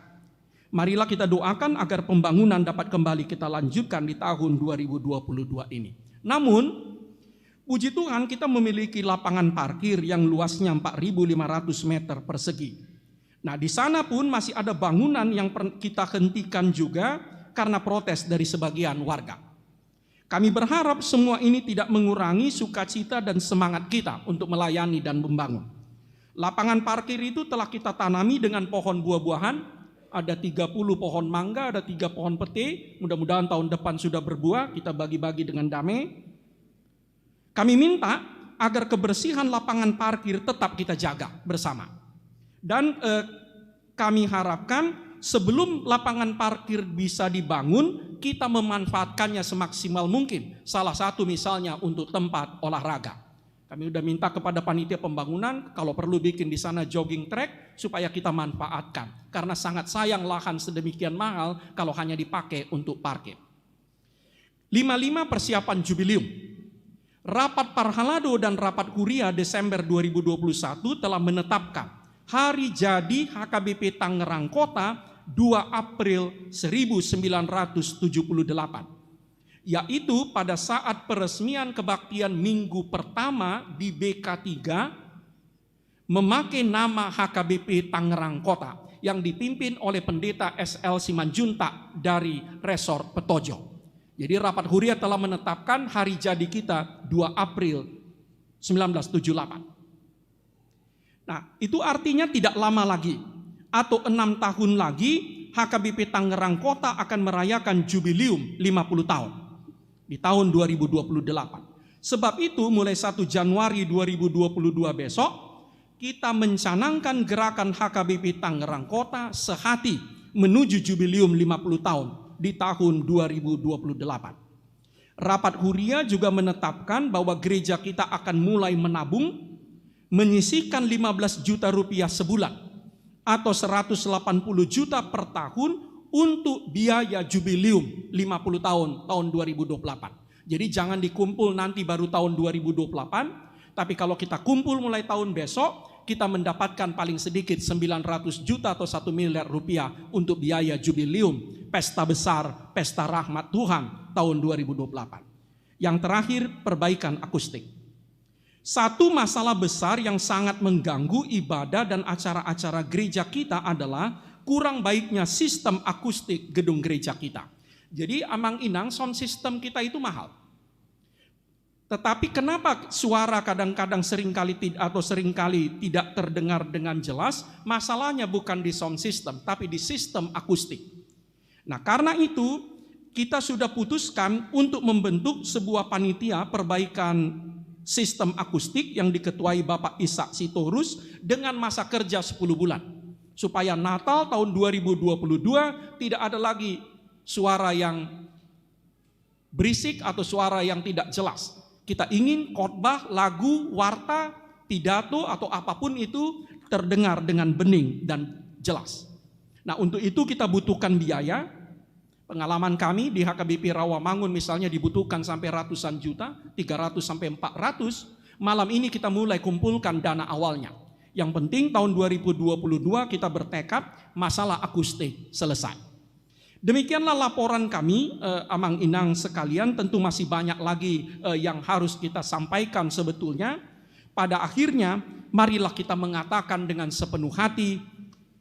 Marilah kita doakan agar pembangunan dapat kembali kita lanjutkan di tahun dua ribu dua puluh dua ini. Namun, puji Tuhan, kita memiliki lapangan parkir yang luasnya empat ribu lima ratus meter persegi. Nah, di sana pun masih ada bangunan yang per-, kita hentikan juga karena protes dari sebagian warga. Kami berharap semua ini tidak mengurangi sukacita dan semangat kita untuk melayani dan membangun. Lapangan parkir itu telah kita tanami dengan pohon buah-buahan, ada tiga puluh pohon mangga, ada tiga pohon pete, mudah-mudahan tahun depan sudah berbuah, kita bagi-bagi dengan dame. Kami minta agar kebersihan lapangan parkir tetap kita jaga bersama. Dan, eh, kami harapkan sebelum lapangan parkir bisa dibangun, kita memanfaatkannya semaksimal mungkin. Salah satu misalnya untuk tempat olahraga. Kami udah minta kepada panitia pembangunan, kalau perlu bikin di sana jogging track, supaya kita manfaatkan. Karena sangat sayang lahan sedemikian mahal kalau hanya dipakai untuk parkir. Lima lima, persiapan jubilium. Rapat Parhalado dan Rapat Huria Desember dua ribu dua puluh satu telah menetapkan hari jadi H K B P Tangerang Kota dua April seribu sembilan ratus tujuh puluh delapan, yaitu pada saat peresmian kebaktian minggu pertama di B K tiga, memakai nama H K B P Tangerang Kota yang dipimpin oleh Pendeta S L Simanjuntak dari Resor Petojo. Jadi, Rapat Huria telah menetapkan hari jadi kita dua April sembilan belas tujuh delapan. Nah, itu artinya tidak lama lagi atau enam tahun lagi H K B P Tangerang Kota akan merayakan jubilium lima puluh tahun di tahun dua ribu dua puluh delapan. Sebab itu, mulai satu Januari dua ribu dua puluh dua besok, kita mencanangkan gerakan H K B P Tangerang Kota sehati menuju jubilium lima puluh tahun di tahun dua ribu dua puluh delapan. Rapat Huria juga menetapkan bahwa gereja kita akan mulai menabung, menyisihkan lima belas juta rupiah sebulan atau seratus delapan puluh juta per tahun untuk biaya jubilium lima puluh tahun, tahun dua ribu dua puluh delapan. Jadi, jangan dikumpul nanti baru tahun dua ribu dua puluh delapan, tapi kalau kita kumpul mulai tahun besok, kita mendapatkan paling sedikit sembilan ratus juta atau satu miliar rupiah untuk biaya jubilium, pesta besar, pesta rahmat Tuhan tahun dua ribu dua puluh delapan. Yang terakhir, perbaikan akustik. Satu masalah besar yang sangat mengganggu ibadah dan acara-acara gereja kita adalah kurang baiknya sistem akustik gedung gereja kita. Jadi, Amang Inang, sound system kita itu mahal. Tetapi kenapa suara kadang-kadang seringkali tid-, atau seringkali tidak terdengar dengan jelas? Masalahnya bukan di sound system, tapi di sistem akustik. Nah, karena itu, kita sudah putuskan untuk membentuk sebuah panitia perbaikan sistem akustik yang diketuai Bapak Ishak Sitorus dengan masa kerja sepuluh bulan. Supaya Natal tahun dua ribu dua puluh dua tidak ada lagi suara yang berisik atau suara yang tidak jelas. Kita ingin khotbah, lagu, warta, pidato, atau apapun itu terdengar dengan bening dan jelas. Nah, untuk itu kita butuhkan biaya. Pengalaman kami di H K B P Rawamangun misalnya dibutuhkan sampai ratusan juta, tiga ratus sampai empat ratus. Malam ini kita mulai kumpulkan dana awalnya. Yang penting tahun dua ribu dua puluh dua kita bertekad, masalah akustik selesai. Demikianlah laporan kami, eh, Amang Inang sekalian, tentu masih banyak lagi, eh, yang harus kita sampaikan sebetulnya. Pada akhirnya, marilah kita mengatakan dengan sepenuh hati,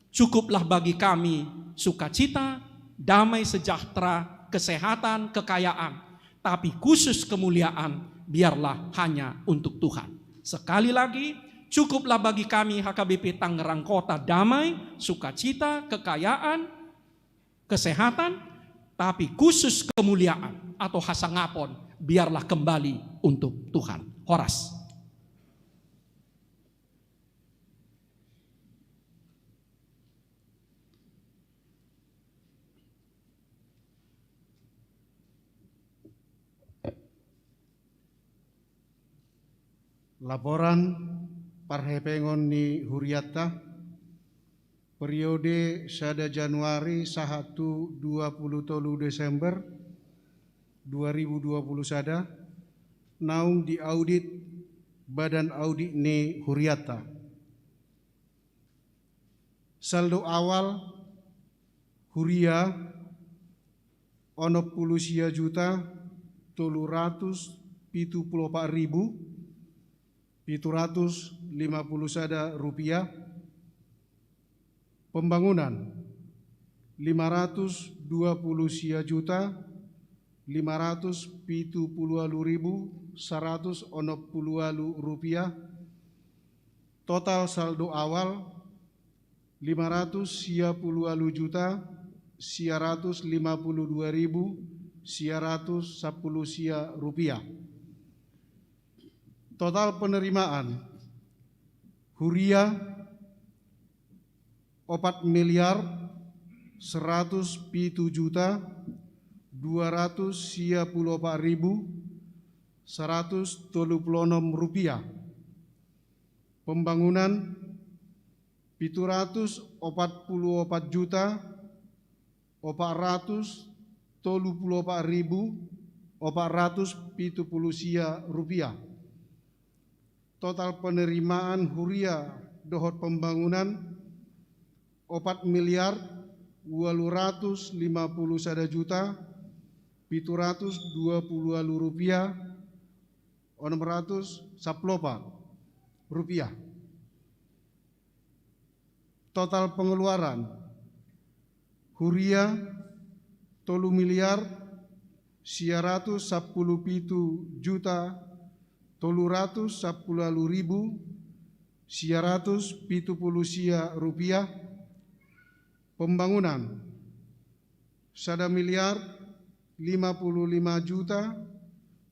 "Cukuplah bagi kami sukacita, damai sejahtera, kesehatan, kekayaan, tapi khusus kemuliaan biarlah hanya untuk Tuhan." Sekali lagi, Cukuplah bagi kami H K B P Tangerang Kota damai, sukacita, kekayaan, kesehatan, tapi khusus kemuliaan atau hasangapon biarlah kembali untuk Tuhan. Horas. Laporan parhepengon ni hurianta, periode sada Januari sahat tu dua pulu tolu Desember dua ribu dua pulu sada, naung diaudit badan audit ni hurianta. Saldo awal huria onom pulu sia juta tolu ratus pitu pulu opat ribu pitu ratus lima pulu sada rupiah. Pembangunan lima ratus dua pulu sia juta lima ratus pitu pulu ualu ribu saratus onom pulu ualu rupiah. Total saldo awal lima ratus sia pulu ualu juta sia ratus lima pulu dua ribu sia ratus sampulu sia rupiah. Total penerimaan huria opat miliar seratus pitu juta dua ratus sia pulu opat ribu saratus tolu pulu onom rupiah. Pembangunan pitu ratus opat pulu opat juta opat ratus tolu pulu opat ribu opat ratus pitu pulu sia rupiah. Total penerimaan huria dohot pembangunan opat miliar ualu ratus lima pulu sada juta pitu ratus dua pulu ualu rupiah onom ratus sampulu opat rupiah. Total pengeluaran huria tolu miliar sia ratus sampulu pitu juta tolu ratus sampulu ualu ribu sia ratus pitu pulu sia rupiah. Pembangunan sada miliar lima pulu lima juta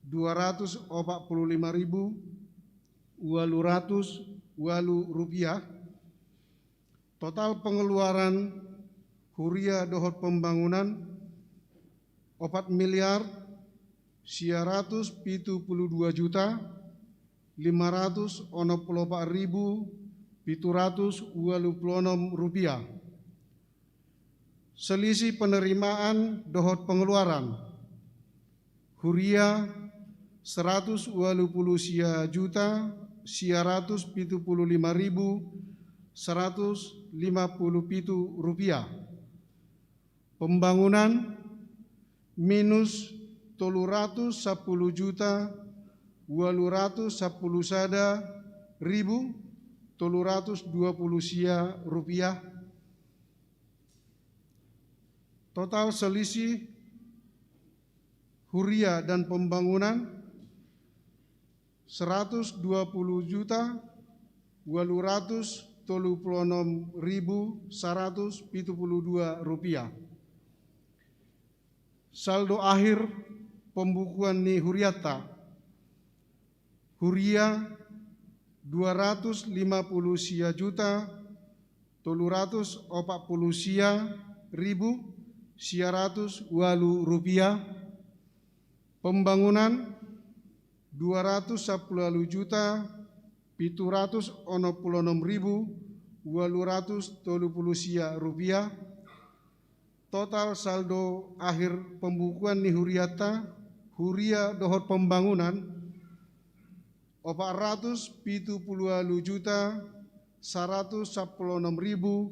dua ratus opat pulu lima ribu ualu ratus ualu rupiah. Total pengeluaran huria dohot pembangunan opat miliar sia ratus pitu pulu dua juta lima ratus onom pulu opat ribu pitu ratus ualu pulu onom rupiah. Selisih penerimaan dohot pengeluaran huria seratus ualu pulu sia juta sia ratus pitu pulu lima ribu seratus lima pulu pitu rupiah. Pembangunan minus tolu ratus sampulu juta ualu ratus sampulu sada ribu tolu ratus dua pulu sia rupiah. Total selisih huria dan pembangunan seratus dua pulu juta ualu ratus tolu pulu onom ribu saratus pitu pulu dua rupiah. Saldo akhir pembukuan ni hurianta, huria dua ratus lima pulu sia juta tolu ratus opat pulu sia ribu sia ratus ualu rupiah. Pembangunan dua ratus sampulu ualu juta pitu ratus onom pulu onom ribu ualu ratus tolu pulu sia rupiah. Total saldo akhir pembukuan ni hurianta, huria dohot pembangunan, opat ratus pitu pulu ualu juta saratus sampulu onom ribu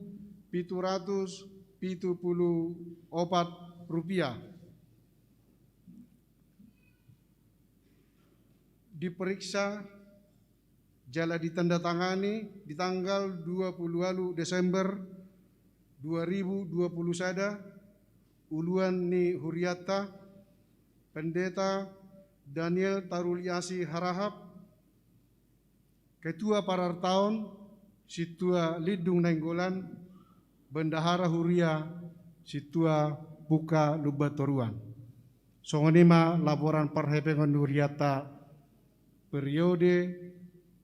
pitu ratus pitu pulu opat rupiah. Diperiksa jala ditandatangani di tanggal dua pulu ualu Desember dua ribu dua pulu sada, uluan ni hurianta, Pendeta Daniel Taruliasi Harahap, Ketua Parartaon Sintua Lindung Nainggolan, Bendahara Huria Sintua Pungka Lumban Toruan. Songon i ma laporan parhepengon ni hurianta periode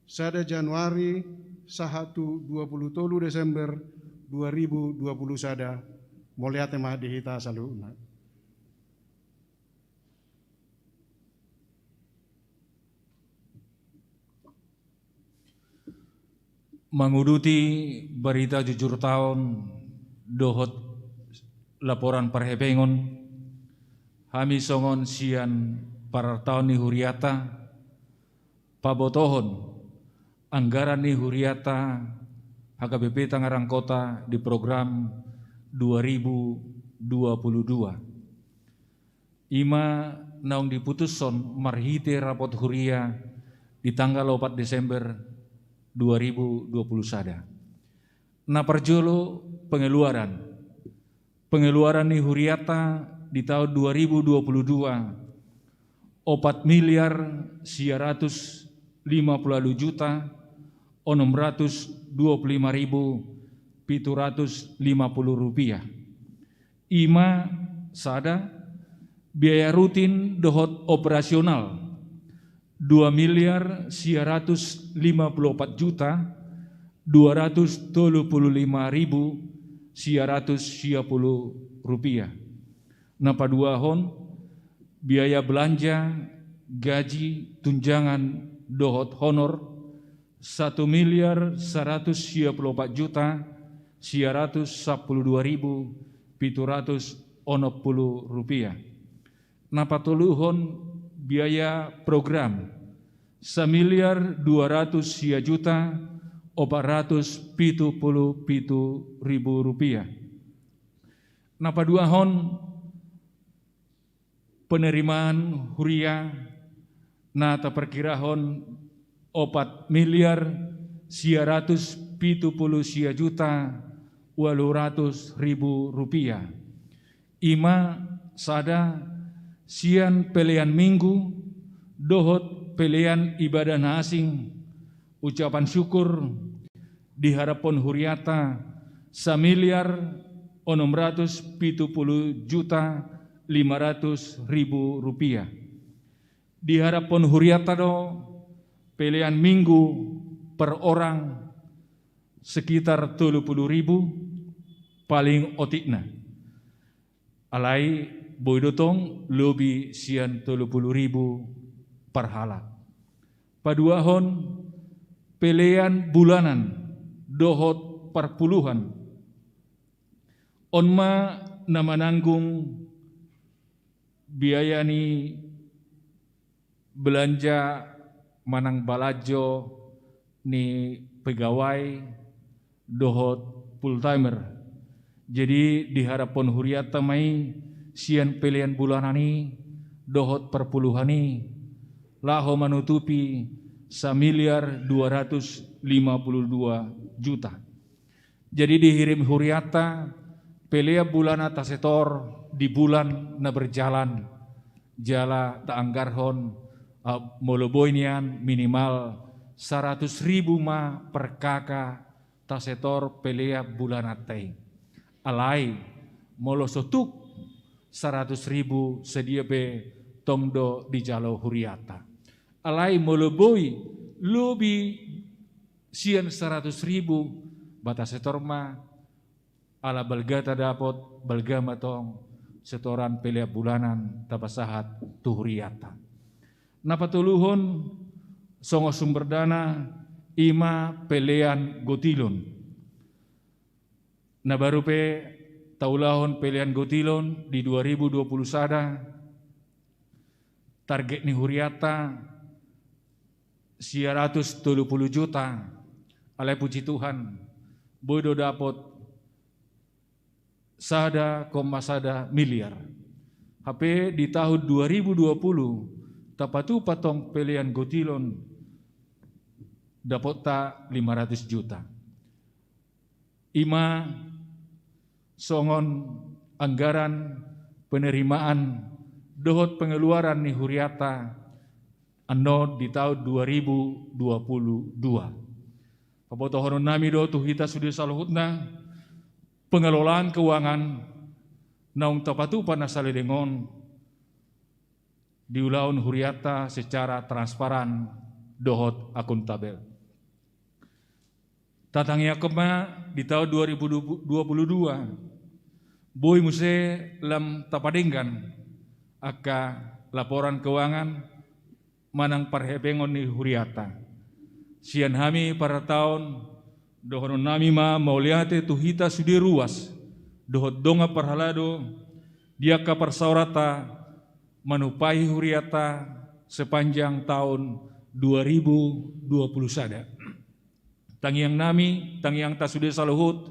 sada Januari sahat tu dua pulu tolu Desember dua ribu dua pulu sada. Mauliate ma di hita saluhutna. Manguduti barita jujur taon dohot laporan parhepengon, hami songon sian parartaon ni hurianta pabotohon anggaran ni hurianta H K B P Tangerang Kota di program dua ribu dua puluh dua. I ma naung diputushon marhite rapot huria di tanggal opat Desember dua ribu dua puluh sada. Na parjolo pengeluaran. Pengeluaran ni hurianta di taon dua ribu dua puluh dua, opat miliar sia ratus lima pulu ualu juta onom ratus dua pulu lima ribu pitu ratus lima pulu rupiah. I ma sada, biaya rutin dohot operasional, dua miliar sia ratus lima pulu opat juta dua ratus tolu pulu lima ribu sia ratus sia pulu rupiah. Na paduahon, biaya belanja, gaji, tunjangan dohot honor, satu miliar saratus sia pulu opat juta sia ratus sampulu dua ribu pitu ratus onom pulu rupiah. Na patoluhon, biaya program, samiliar dua ratus sia juta opat ratus pitu pulu pitu ribu rupiah. Na paduahon, penerimaan huria na taparkirahon opat miliar sia ratus pitu pulu sia juta ualu ratus ribu rupiah. I ma sada, sian pelean Minggu dohot pelean ibadah na asing, ucapan syukur, diharaphon hurianta samiliar onom ratus pitu pulu juta lima ratus ribu rupiah. Diharaphon hurianta do pelean Minggu per orang sekitar tolu pulu ribu, paling otikna. Alai boi do tong lobi sian tolu pulu ribu per halak. Paduahon, pelean bulanan dohot parpuluhan. On ma na mananggung biaya ni belanja manang balanjo ni pegawai dohot full timer. Jadi diharaphon hurianta ma i sian pelean bulanan i dohot parpuluhan i laho manutupi samiliar dua ratus lima pulu dua juta. Jadi dihirim hurianta pelean bulanan tasetor di bulan na berjalan, jala taanggarhon, ah, molo boi nian minimal saratus ribu ma per K K tasetor pelean bulananta i. Alai molo so tuk saratus ribu, sadia pe tong do dijalo hurianta. Alai molo boi lobi sian saratus ribu, ba tasetor ma, ala balga tadapot, balga ma tong setoran pelean bulanan tapasahat tu hurianta. Na patoluhon, songon sumber dana, i ma pelean gotilon. Na baru pe taulahon pelean gotilon di dua ribu dua puluh sada, target ni hurianta sia ratus tolu pulu juta, alai puji Tuhan, boi do dapot sada koma sada miliar. Hape di tahun dua ribu dua puluh, tapatupa tong pelean gotilon, dapotta lima ratus juta. I ma songon anggaran penerimaan dohot pengeluaran ni hurianta annon di taon dua ribu dua puluh dua. Pabotohonon nami do tu hita sude saluhutna, pengelolaan keuangan naung tapatupa na saleleng on diulahon hurianta secara transparan dohot akuntabel. Tatangiangkon ma di taon dua ribu dua puluh dua, boi muse lam tapadenggan angka laporan keuangan manang parhepengon ni hurianta. Sian hami parhata on, dohonon nami ma mauliate tu hita sude ruas dohot dongan parhalado di angka parsaoranta manumpahi hurianta sepanjang taon dua ribu dua puluh sada. Tangiang nami, tangiangta sude saluhut,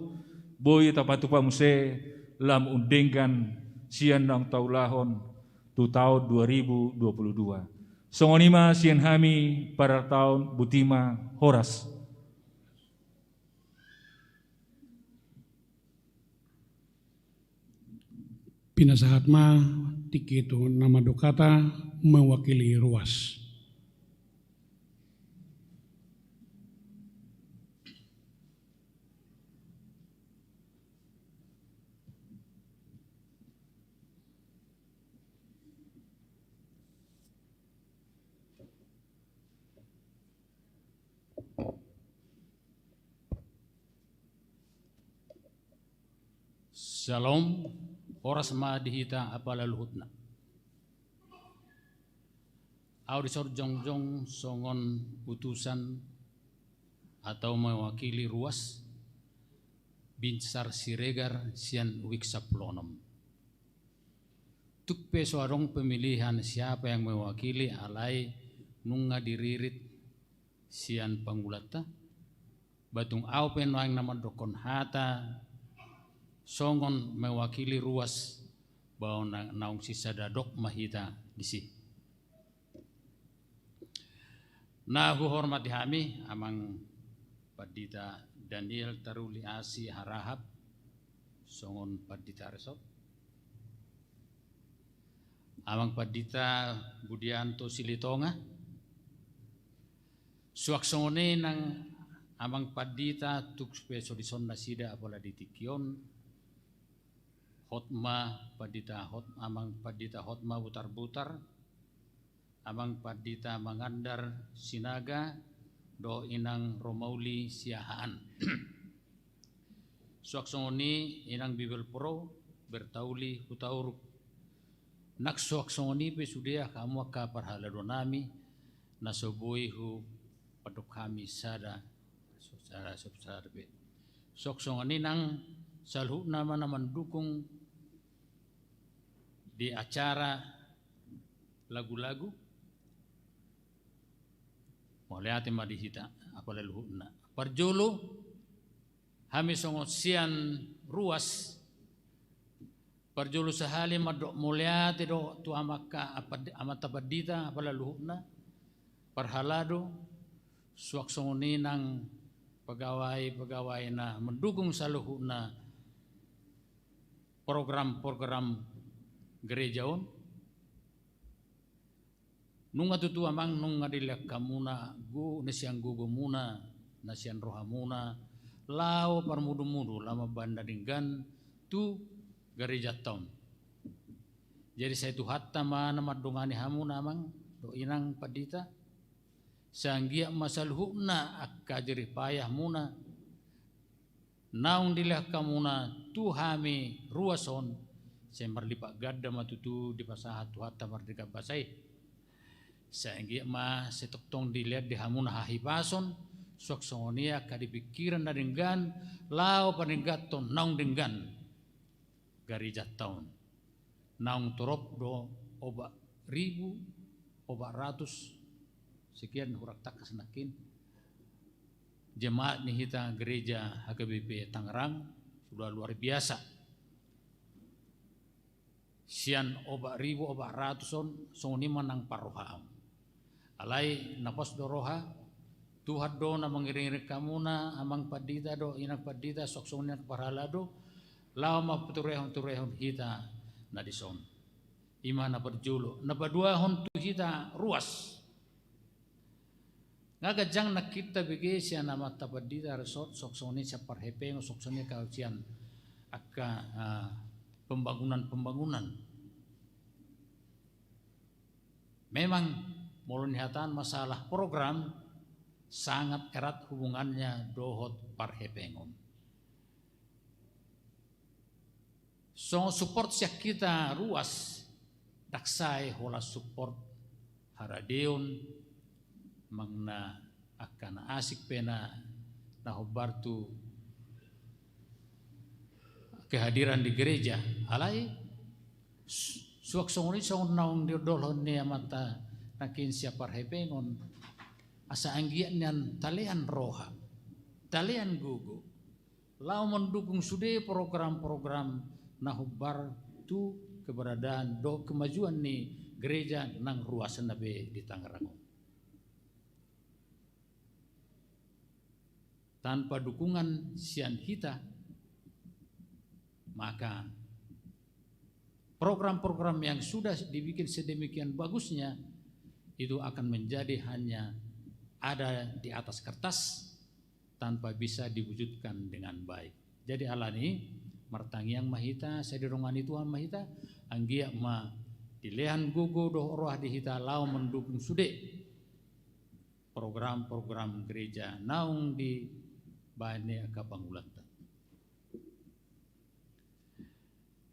boi tapatupa muse lam undenggan sian naung taulahon tu taon dua ribu dua puluh dua. Songon i ma sian hami parhata on, boti ma, horas. Pinasahat ma tingki tu na mandok hata mewakili ruas. Syalom, horas ma di hita apala luhutna. Ahu dison jongjong songon utusan atau mewakili ruas Binsar Siregar sian Wik sampulu onom. Tung pe so adong pemilihan siapa yang mewakili, alai nunga diririt sian pangulanta. Ba tung ahu pe nuaeng na mandokkon hata songon mewakili ruas, ba na-, naung sisada dok ma hita disi. Na huhormati hami Amang Pandita Daniel Taruli Asi Harahap, songon Pandita Resort. Amang Pandita Budianto Silitonga. Suang songon i nang Amang Pandita, tung pe so dison nasida apala di tingki on. Hotma Pandita Hot-, Amang Pandita Hotma Butarbutar, Amang Pandita Mangandar Sinaga, dohot Inang Romauli Siahaan. Suang songon i Inang Bibelvrouw Bertauli Hutauruk. Nang suang songon i pe sude hamu angka parhalado nami, na so boi hupandok hami sada, sada, sada, sada pe. Suang songon i nang saluhutna ma na mandukung di acara lagu-lagu. Mauliate ma di hita apala luhutna. Parjolo, hami songon sian ruas, parjolo sahali mandok mauliate do tu amang ka-, apa-, amanta pandita apala luhutna, parhalado, suang songon i nang pegawai-pegawai na mandukung saluhutna program-program gereja on. Nunga tutu Amang, nunga dilehon hamuna go-, na sian gogomuna, na sian rohamuna, laho parmudu-mudu, laho mambahen na denggan tu garejanta on. Jadi sai Tuhanta ma na mandongani hamuna Amang dohot Inang Pandita, sai anggiat ma saluhutna angka jerih payahmuna naung dilehon hamuna tu hami ruas on, sai marlipat ganda ma tutu dipasahat Tuhanta mardenggan basa i. Sai anggiat ma sai tongtong dilehon di hamuna hahipason, suang songon i angka di pingkiran na denggan, laho padengganhon naung denggan garejanta on. Naung torop do opat ribu opat ratus sekian, hurang tangkas nangkin, jemaat ni hita gereja H K B P Tangerang, sudah luar biasa. Sian opat ribu opat ratus on, songon i ma nang parrohaon. Alai na pos do roha, Tuhan do na mangiring-iring hamuna, Amang Pandita dohot Inang Pandita, suang songon i nang parhalado, laho mamparturehon-turehon hita na dison. I ma na parjolo. Na paduahon tu hita ruas. Nga ganjang nangkin tabege sian amanta pandita resort, songon i sian parhepengon, songon i angka sian angka, ah, pembangunan-pembangunan. Memang molo nihataan masalah program, sangat erat hubungannya dohot parhepengon. Songon support sian hita ruas, ndang sae holan support haradeon, manang na angka na asing pe na, na hombar tu kehadiran di gereja. Alai su-, suang songon i, songon naung diondolhon ni amanta nangkin sian parhepengon, asa anggiat nian talean roha, talean gogo, laho mandukung sude program-program na hombar tu keberadaan dohot kemajuan ni gereja nang ruasna be di Tangerang on. Tanpa dukungan sian hita, maka program-program yang sudah dibikin sedemikian bagusnya itu akan menjadi hanya ada di atas kertas, tanpa bisa diwujudkan dengan baik. Jadi alani i, martangiang ma hita, sai didongani Tuhan ma hita, anggiat ma dilehon gogo dohot roha di hita laho mandukung sude program-program gereja naung dibaen ni angka pangulanta.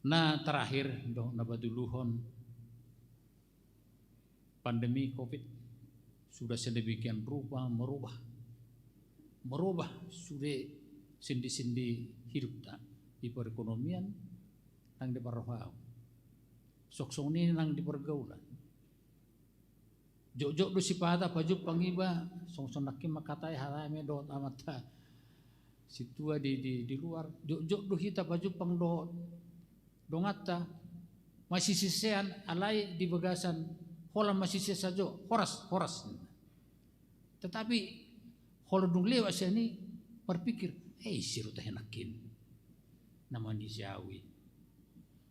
Na terakhir, dohot na patoluhon, pandemi covid sudah sedemikian rupa merubah, merubah sude sendi-sendi hidupta, di perekonomian nang di parrohaon, songon i nang di pergaulan. Jotjot do sipata pajumpang iba, songon nangkin mangkatai hata eme dohot amanta sintua di, di, di luar. Jotjot do hita pajumpang dohot donganta, masisisean, alai di bagasan holan masisese sajo, horas, horas. Tetapi holan dung lewat sian i, marpikir, eh, ise do tahe nangkin na manise ahu i?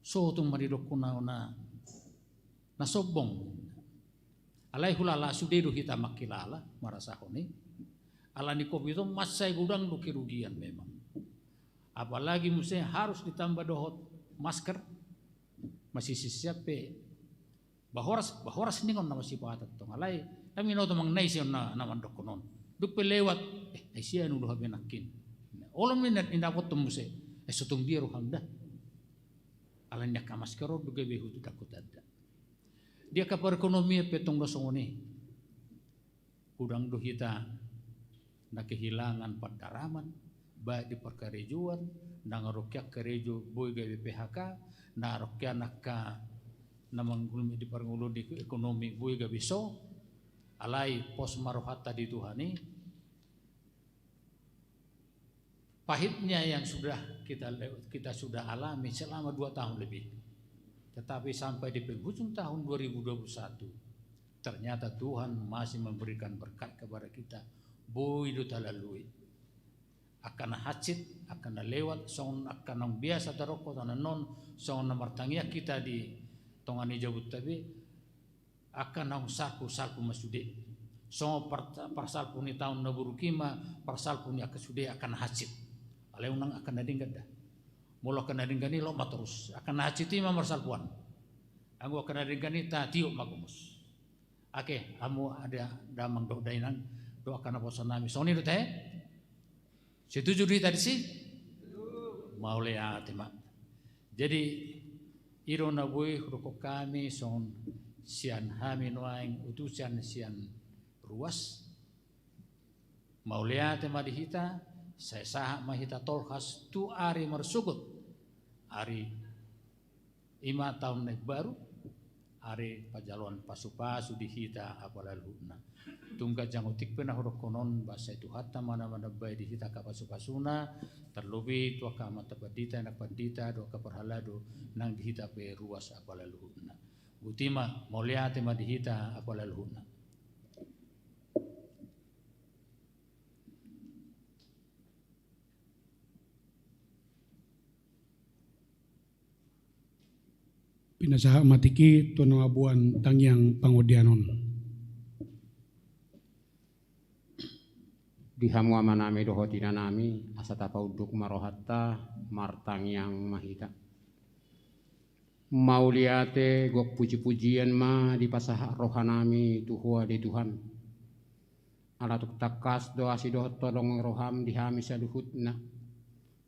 So tung ma didokkon ahu na, na sombong. Alai hulala sude do hita mangkilala, marasahon i. Alani covid on mansai godang do kerugian memang. Apalagi muse harus ditambah dohot masker, masisise pe. Ba horas, ba horas ninna on na masipata tong, alai na binoto manang na ise on na, na mandokkon on. Dung pe lewat, eh, ai sian hu do hape nangkin. Olo ma ninna, ninna botom muse, eh, so tung dia roham da. Alani angka masker on do gabe hutanda-hutanda. Di angka perekonomian pe tong do songon i. Godang do hita na kehilangan pandaraman, baik di parkarejoan, nang adong hian karejo boi gabe P H K, nang adong hian angka na mangulumi di parngoluon di ekonomi boi gabe so, alai pos ma rohanta di Tuhan i. Pahitnya yang sudah kita lew-, kita sudah alami selama dua tahun lebih. Tetapi sampai di penghujung tahun dua ribu dua puluh satu, ternyata Tuhan masih memberikan berkat kepada kita. Boi do talalui. Angka na hansit, angka na lewat, songon angka naung biasa tadokkon, annon, songon na martangiang hita di tonga ni jabunta be, angka naung salpu, salpu ma sude. Songon par-, parsalpu ni taon na buruk i ma parsalpu ni angka sude angka na hansit. Alai unang angka na denggan da. Molo angka na denggan i lot ma torus. Angka na hansit i ma marsalpuan. Anggo angka na denggan i tatiop ma gomos. Oke, hamu ada damang dohot dainang, dohot angka naposo nami. Songon i do tahe? Setuju do hita disi? Mauliate ma. Jadi, i do na boi hudokkon hami songon sian hami nuaeng utusan sian ruas. Mauliate ma di hita, sai sahat ma hita tolhas tu ari marsogot. Ari i ma taon na imbaru, ari pajaloan pasupasu di hita apala luhutna. Tung ganjang otik pe na hudokkon on, ba sai Tuhanta ma na manambai di hita angka pasupasuna, tarlobi tu angka amanta pandita, anak pandita, dohot angka parhalado nang di hita pe ruas apala luhutna. Botima, mauliate ma di hita apala luhutna. Pinasahat ma tingki tu na mamboan tangiang pangodian on. Di hamu amanami dohot inanami, asa tapaunduk ma rohanta, martangiang ma hita. Mauliate, gok puji-pujian ma dipasahat rohanami tu Ho ale Tuhan. Ala tung tangkas do asi dohot holong ni roham di hami saluhutna.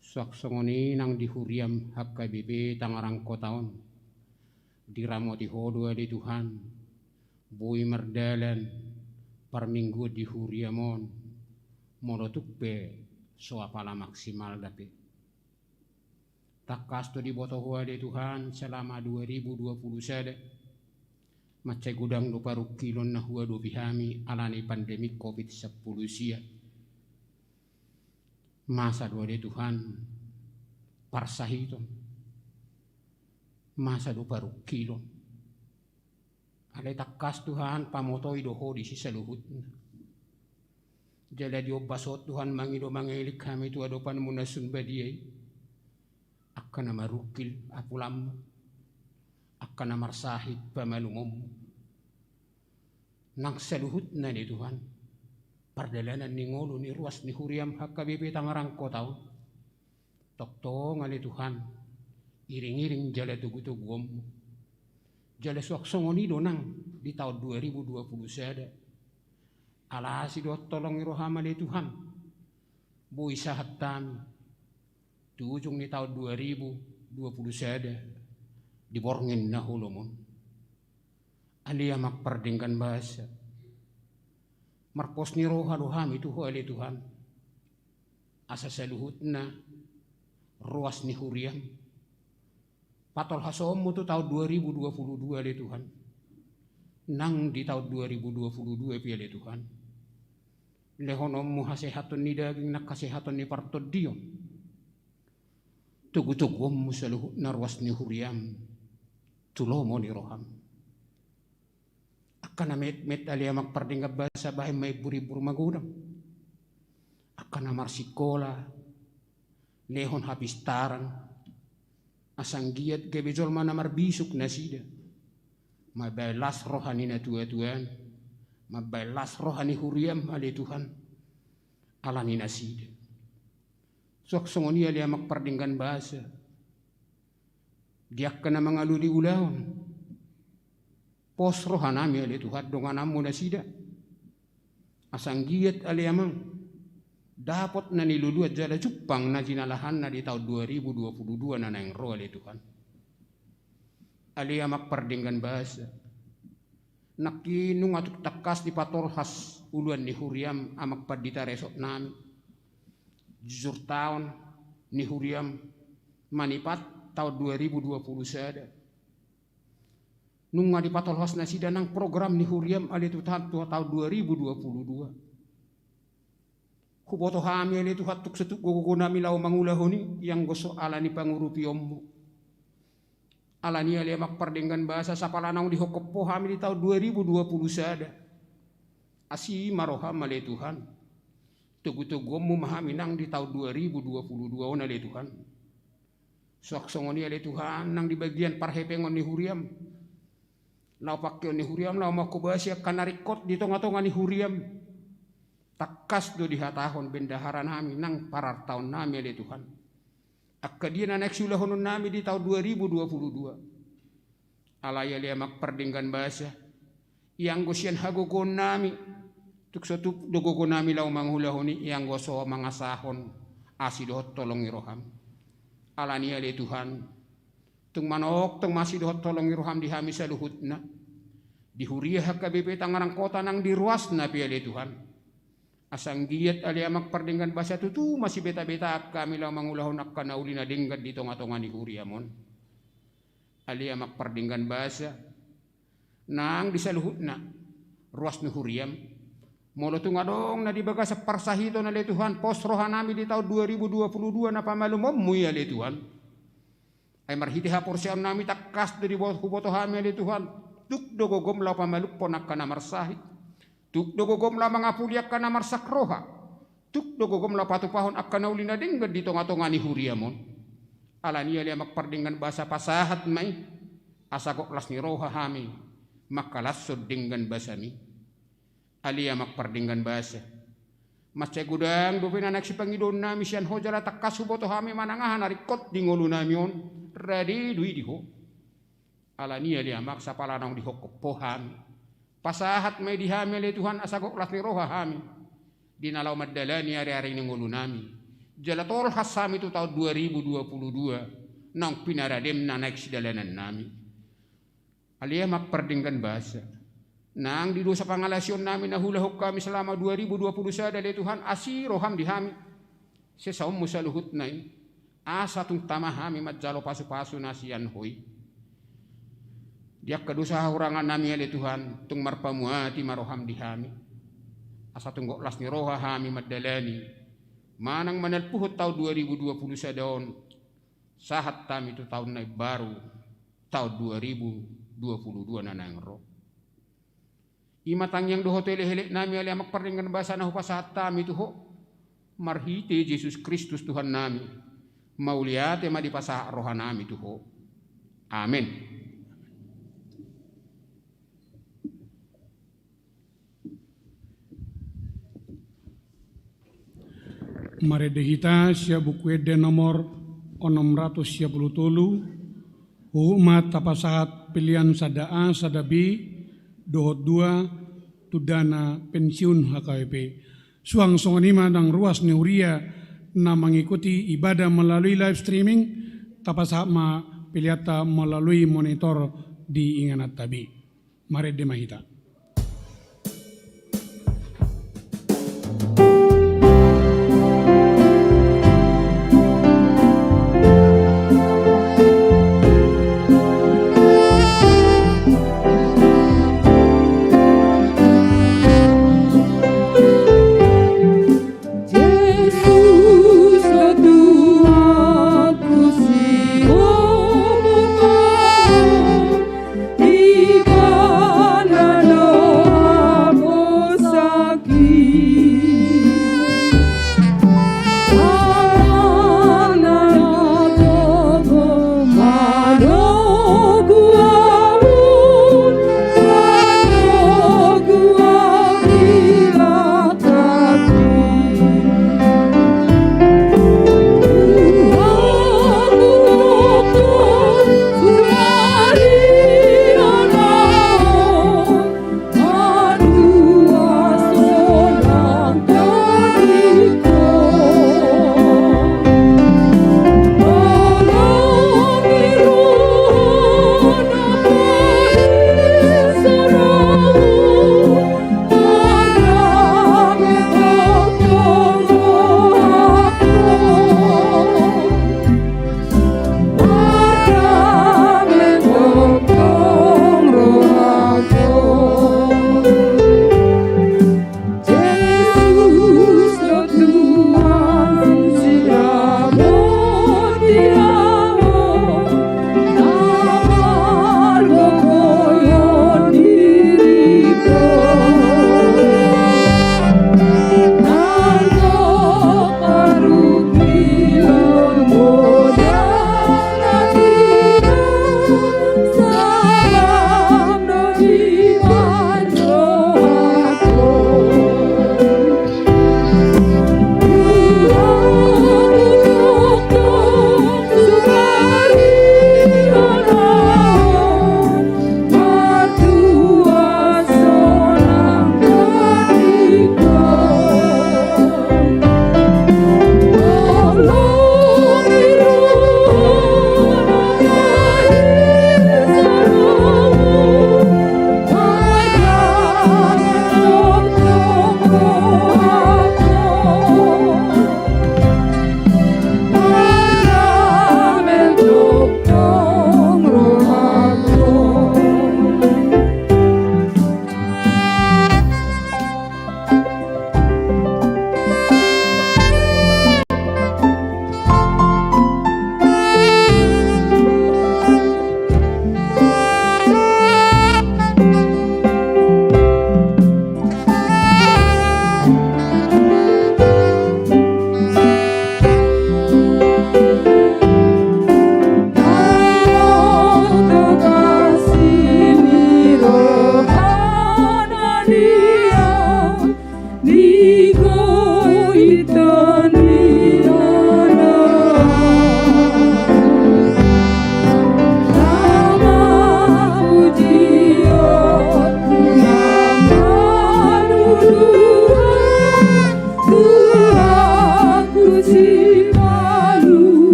Suang songon i nang di huriam H K B P Tangerang Kota on. Diramoti Ho do ale Tuhan. Boi mardalan parmingguon di huriam on. Molo tung pe so apala maksimal dope. Tangkas do diboto Ho ale Tuhan selama dua ribu dua puluh sada. Mansai godang do parungkilon na huadopi hami ala ni pandemi covid sampulu sia. Masa do ale Tuhan parsahiton. Masa do parungkilon. Alai tangkas Tuhan pamotoi do Ho disi saluhutna. Jala diombas Ho Tuhan mangido mangelek hami tu adopanmu na sun badia i. Angka na marungkil apulanmu. Angka na marsahit pamalumonmu. Nang saluhutna ale Tuhan. Pardalanan ni ngolu ni ruas ni huriam H K B P Tangerang Kota on. Tongtong ale Tuhan, iring-iring jala togu-toguonmu. Jala suang songon i do nang di taon dua ribu dua puluh sada. Ala asi dohot holong ni roham ale Tuhan. Boi sahat hami. Tu ujung ni taon dua ribu dua puluh sada. Di borngin na holom on. Ale Amak pardenggan basa. Marpos ni roha do hami tu Ho ale Tuhan. Asa saluhutna ruas ni huriam. Patolhasonmu tu taon dua ribu dua puluh dua ale Tuhan. Nang di taon dua ribu dua puluh dua pe ale Tuhan. Lehononmu hasehaton ni daging nang hasehaton ni partondion. Togu-toguonmu saluhutna ruas ni huriam. Tu lomo ni roham. Angka na metmet ale Amak pardenggan basa bahen ma imbur-imbur magodang. Angka na marsikola, lehon hapistaran. Asa anggiat gabe jolma na marbisuk nasida. Mambahen las roha ni natua-tuan. Mambahen las roha ni huriam ale Tuhan. Ala ni nasida. Suang songon i ale Amak pardenggan basa. Di angka na mangalului ulaon. Pos rohanami ale Tuhan dongananmu nasida. Asa anggiat ale Amang. Dapot na niluluan jala jumpang na jinalahanna di taon dua ribu dua puluh dua na naeng ro ale Tuhan. Ale Amak pardenggan basa. Nangkin nunga tung tangkas dipatolhas uluan ni huriam Amak pandita resort nami. Jujur taon ni huriam manipat taon dua ribu dua puluh sada. Nunga dipatolhas nasida nang program ni huriam ale Tuhan tu taon dua ribu dua puluh dua. Huboto hami ale Tuhan tung so tuk gogo-gogo nami laho mangulahon i, ianggo so ala ni pangurupionmu. Ala ni ale Amak pardenggan basa sapala naung dihophop Ho hami di taon dua ribu dua puluh sada. Asi ma roham ale Tuhan. Togu-toguonmu ma hami nang di taon dua ribu dua puluh dua on ale Tuhan. Suang songon i ale Tuhan nang di bagian parhepengon ni huriam. Laho pangkeon ni huriam laho manghobasi angka na ringkot di tonga-tonga ni huriam. Tangkas do dihatahon bendaharanami nang parartaonnami ale Tuhan. Angka dia na naeng siulahononnami di taon dua ribu dua puluh dua. Alai ale Amak pardenggan basa. Ianggo sian hagogoonnami. Tuk so tuk do gogonami laho mangulahon i ianggo so mangasahon asi dohot holong ni roham. Ala ni ale Tuhan. Tung manongtong ma asi dohot holong ni roham di hami saluhutna. Di huria H K B P Tangerang Kota nang di ruasna pe ale Tuhan. Asa anggiat ale Amak pardenggan basa tutu masibeta-betaan hami laho mangulahon angka na uli na denggan di tonga-tonga ni huriam on. Ale Amak pardenggan basa. Nang di saluhutna. Ruas ni huriam. Molo tung adong na di bagasan parsahiton ale Tuhan. Pos rohanami di taon dua ribu dua puluh dua na pamalumonmu i ale Tuhan. Ai marhite haporseaonnami tangkas do diboto huboto hami ale Tuhan. Tuk do gogom laho pamalumhon angka na marsahit. Tuk do gogom laho mangapuli angka na marsak roha. Tuk do gogom laho patupahon angka na uli na denggan di tonga-tonga ni huriam on. Ala ni ale Amak pardenggan basa pasahat ma i. Asa gok las ni roha hami. Mangkalashon denggan basami. Ale Amak pardenggan basa. Mansai godang dope na naeng sipangidoonnami sian Ho jala tangkas huboto hami manang aha na ringkot di ngolunami on, rade do i di Ho. Alani i ale Amak, sapala naung dihophop Ho hami, pasahat ma i di hami ale Tuhan asa gok las ni roha hami di na laho mandalani ariari ni ngolunami. Jala tolhas hami tu taon dua ribu dua puluh dua naung pinaradem na naeng sidalanannami. Ale Amak pardenggan basa, nang di dosa pangalaosionnami na huulahon hami selama dua ribu dua puluh sada ale Tuhan, asi roham di hami. Sesaonmu saluhutna i, asa tung tama hami manjalo pasupasu na sian Ho i. Di angka dosa hahurangannami ale Tuhan, tung marpamuati ma roham di hami, asa tung gok las ni roha hami mandalani manang manalpuhon taon dua ribu dua puluh sada on, sahat hami tu taon na imbaru, taon dua ribu dua puluh dua na naeng ro. I ma tangiang dohot elekeleknami ale Amak pardenggan basa na hupasahat hami tu Ho marhite Jesus Kristus Tuhannami. Mauliate ma dipasahat rohanami tu Ho. Amen. Marende hita sian Buku Ende nomor onom ratus sia pulu tolu, huhut ma tapasahat pelean sada A, sada B, dohot dua, tu dana pensiun H K B P. Suang songon i ma nang ruas ni huria na mengikuti ibadah melalui live streaming, tapasahat ma peleanta melalui monitor di ingananta be. Marende ma hita.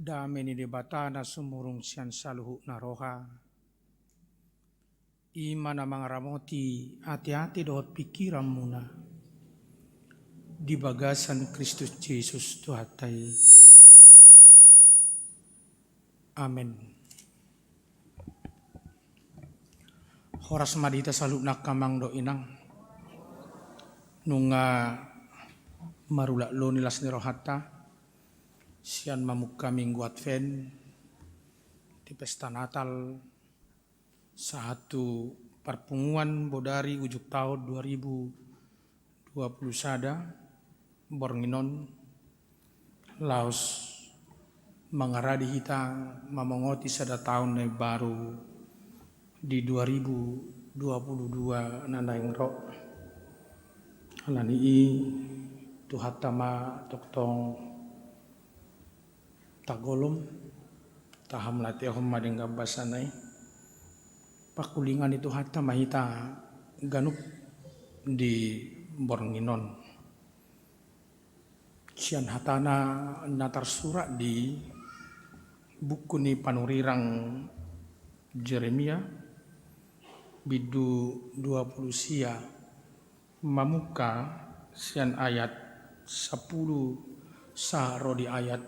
Dame ni Debata na sumurung sian saluhutna roha, i ma na mangaramoti ateate dohot pingkiranmuna di bagasan Kristus Jesus Tuhanta i. Amen. Horas ma di hita saluhutna angka amang dohot inang. Nunga marulak lolo las ni rohanta sian mamungka Minggu Advent di pesta Natal, sahat tu parpunguan bodari ujung taon dua ribu dua puluh sada borngin on, laos mangaradi hita mamongoti sada taon na imbaru di dua ribu dua puluh dua na naeng ro. Alani i Tuhanta ma tongtong tagolom, tahamlatehon ma denggan basana i. Pangkulingan ni Tuhanta ma hita ganup di borngin on. Sian hatana na tarsurat di buku ni panurirang Jeremia, bindu dua puluh sia, mamungka sian ayat sampulu sahat ro di ayat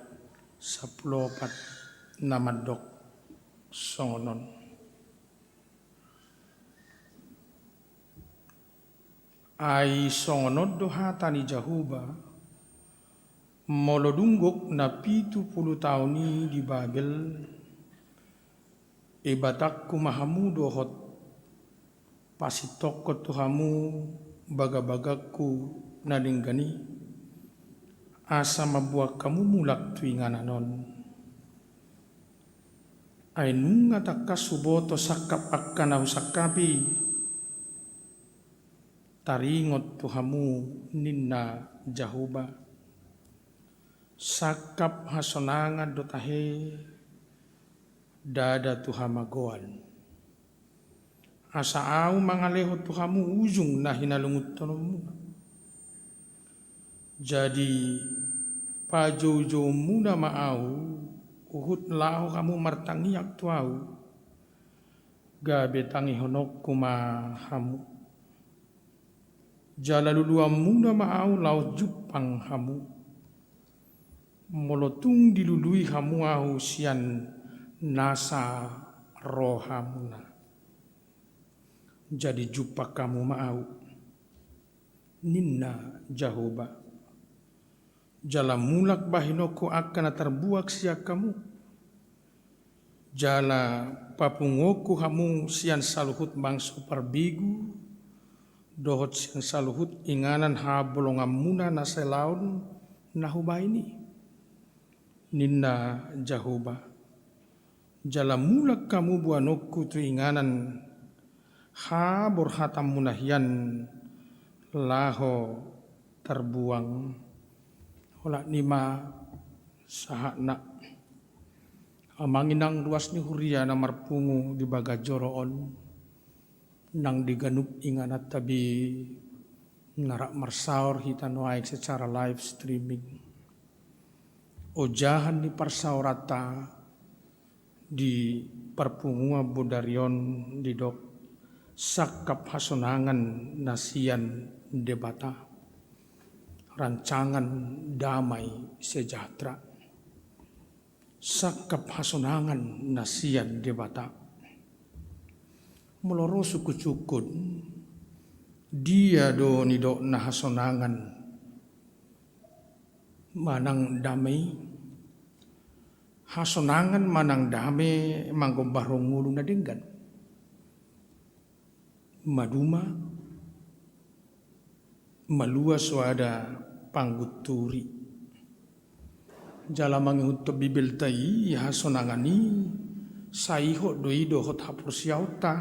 sampulu opat, na mandok songon on. Ai songon on do hata ni Jahowa: Molo dung gok na pitu pulu taon i di Babel, ibatangku ma hamu dohot pasintongkon tu hamu bagabagangku na denggan i, asa mamboan hamu mulak tu inganan on. Ai nunga tangkas huboto sangkap angka na husangkapi, taringot tu hamu, ninna Jahowa. Sangkap hasonangan do tahe, ndada tu hamagoan. Asa ahu mangalehon tu hamu ujung na hinalungunhononmuna. Jadi pajoujouonmuna ma ahu, huhut laho hamu martangiang tu ahu, gabe tangihononku ma hamu. Jala luluanmuna ma ahu laos jumpang hamu, molo tung dilului hamu ahu sian nasa rohamuna. Jadi jumpang hamu ma ahu, ninna Jahowa. Jala mulak bahenonku angka na tarbuang sian hamu. Jala papunguonku hamu sian saluhut bangso parbegu, dohot sian saluhut inganan habolonganmuna na salaon na hubahen i, ninna Jahowa. Jala mulak hamu boanonku tu inganan haborhatanmuna hian laho tarbuang. Olat ni ma sahatna. Amang inang ruas ni huria na marpungu di bagas joro on, nang di ganup ingananta be na rap marsaor hita nuaeng secara live streaming. Ojahan ni parsaoranta Di parpunguan bodari on didok sangkap hasonangan na sian Debata, rancangan damai sejahtera. Sangkap hasonangan na sian Debata. Molo ro sungkun-sungkun, dia do nidokna hasonangan manang dame i? Hasonangan manang dame manggombarhon ngolu na denggan. Maduma, malua soada panggunturi. Jala mangihuthon Bibelta i, hasonangan i sai ihot do i dohot haporseaonta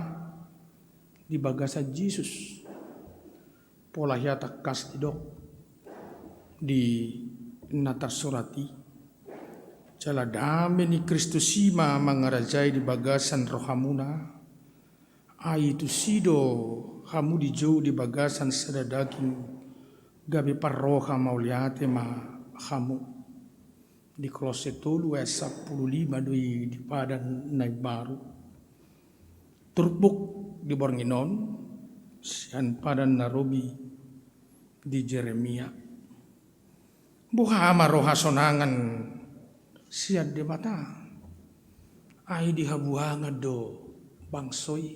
di bagasan Jesus. Pola hea tangkas didok di na tarsurat i: Jala dame ni Kristus i ma mangarajai di bagasan rohamuna, ai tusi do hamu dijou di bagasan sada daging, gabe parroha mauliate ma hamu. Di Kolosse tolu ayat sampulu lima do i di Padan na Imbaru. Turpuk di borngin on sian Padan na Robi di Jeremia. Boha ma ro hasonangan sian Debata? Ai dihabuangan do bangso i.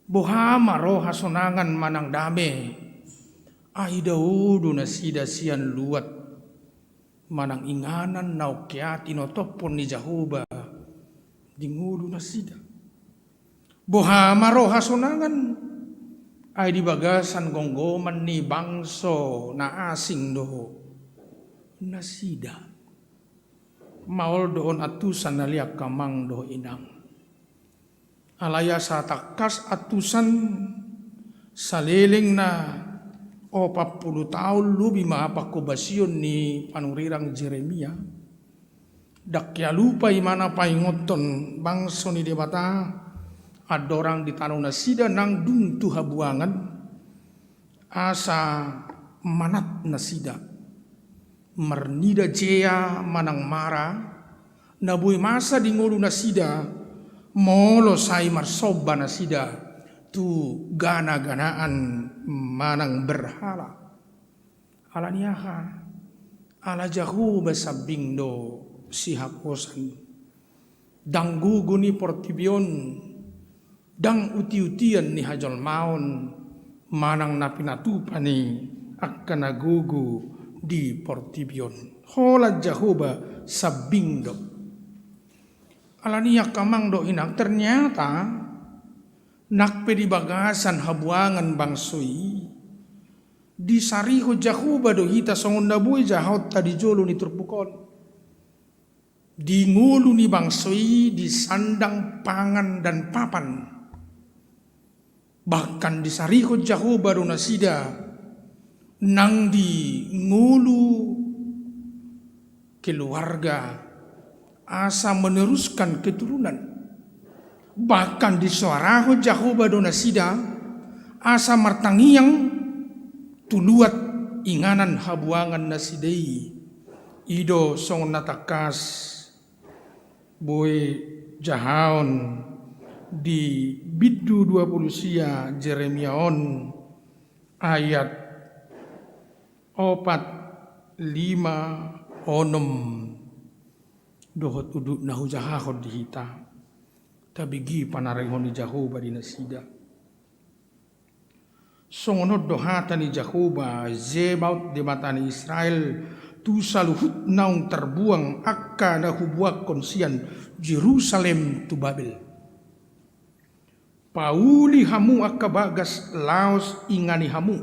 Boha ma ro hasonangan manang dame? Ai dao do nasida sian luat manang inganan na ongkeat inotophon ni Jahowa di ngolu nasida. Boha ma ro hasonangan? Ai di bagasan gomgoman ni bangso na asing do nasida. Maol do on antusan ale angka amang dohot inang. Alai asa tangkas antusan, saleleng na opat pulu taon lobi ma panghobasion ni panurirang Jeremia. Ndang hea lupa ibana paingothon bangso ni Debata andorang di tano nasida nang dung tu habuangan, asa manat nasida, marnida jea manang mara na boi masa di ngolu nasida, molo sai marsomba nasida tu gana-ganaan manang berhala. Ala ni aha? Ala Jahowa sambing do sihaposan. Ndang gogo ni portibi on, ndang uti-utian ni hajolmaon, manang na pinatupa ni angka na gogo di portibi on. Holan Jahowa sambing do. Ala ni aha, angka amang dohot inang, ternyata nang pe di bagasan habuangan bangso i, disarihon Jahowa do hita songon na boi jahaonta di jolo ni turpuk on. Di ngolu ni bangso i disandang pangan dan papan. Bahkan disarihon Jahowa do nasida nang di ngolu keluarga asa meneruskan keturunan. Bahkan disoarahon Jahowa do nasida asa martangiang tu luat inganan habuangan nasida i. I do songon na tangkas boi jahaon di bindu dua pulu sia Jeremia on, ayat opat, lima, onom, dohot udut na hujahahon di hita. Tabege panarihon ni Jahowa di nasida. Songon on do hata ni Jahowa Zebaot, Debata ni Israel, tu saluhut naung tarbuang angka na hubuangkon sian Jerusalem tu Babel: Pauli hamu angka bagas laos ingani hamu,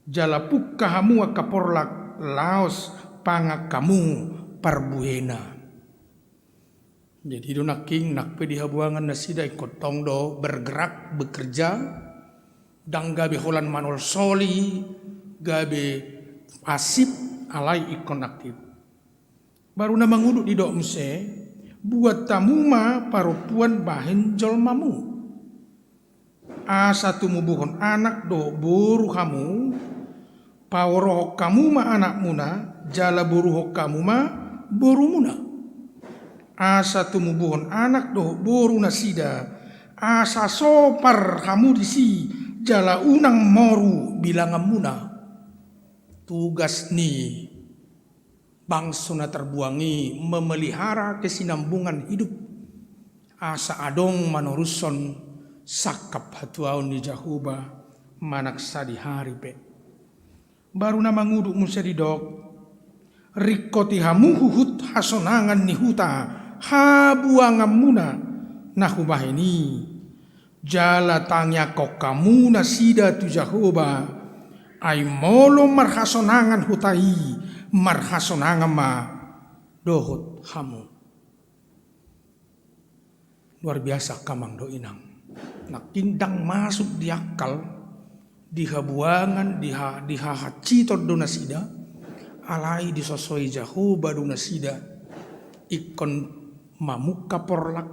jala pungka hamu angka porlak laos pangan hamu parbuena. Jadi do nangkin nang pe di habuangan nasida ingkon tong do bergerak, bekerja, ndang gabe holan manolsoli, gabe pasif, alai ingkon aktif. Baru na mangudut didok muse: Buat hamu ma parompuan bahen jolmamu, asa tumubuhon anak dohot boru hamu, paorohon hamu ma anakmuna, jala boruhon hamu ma borumuna. asa tumubuhon anak dohot boru nasida, asa sopar hamu disi, jala unang moru bilanganmuna. Tugas ni bangso na tarbuang i memelihara kesinambungan hidup, asa adong manorushon sangkap hatuaon ni Jahowa manang sadihari pe. Baru na mangudut muse didok, ringkoti hamu huhut hasonangan ni huta habuanganmuna na hubahen i, jala tangiangkon hamu nasida tu Jahowa, ai molo marhasonangan huta i, marhasonangan ma dohot hamu. Luar biasa angka amang dohot inang. Nangkin ndang masuk di akal, di habuangan, di ha-, di hahansiton do nasida, alai disosoi Jahowa do nasida, ingkon mamungka porlak,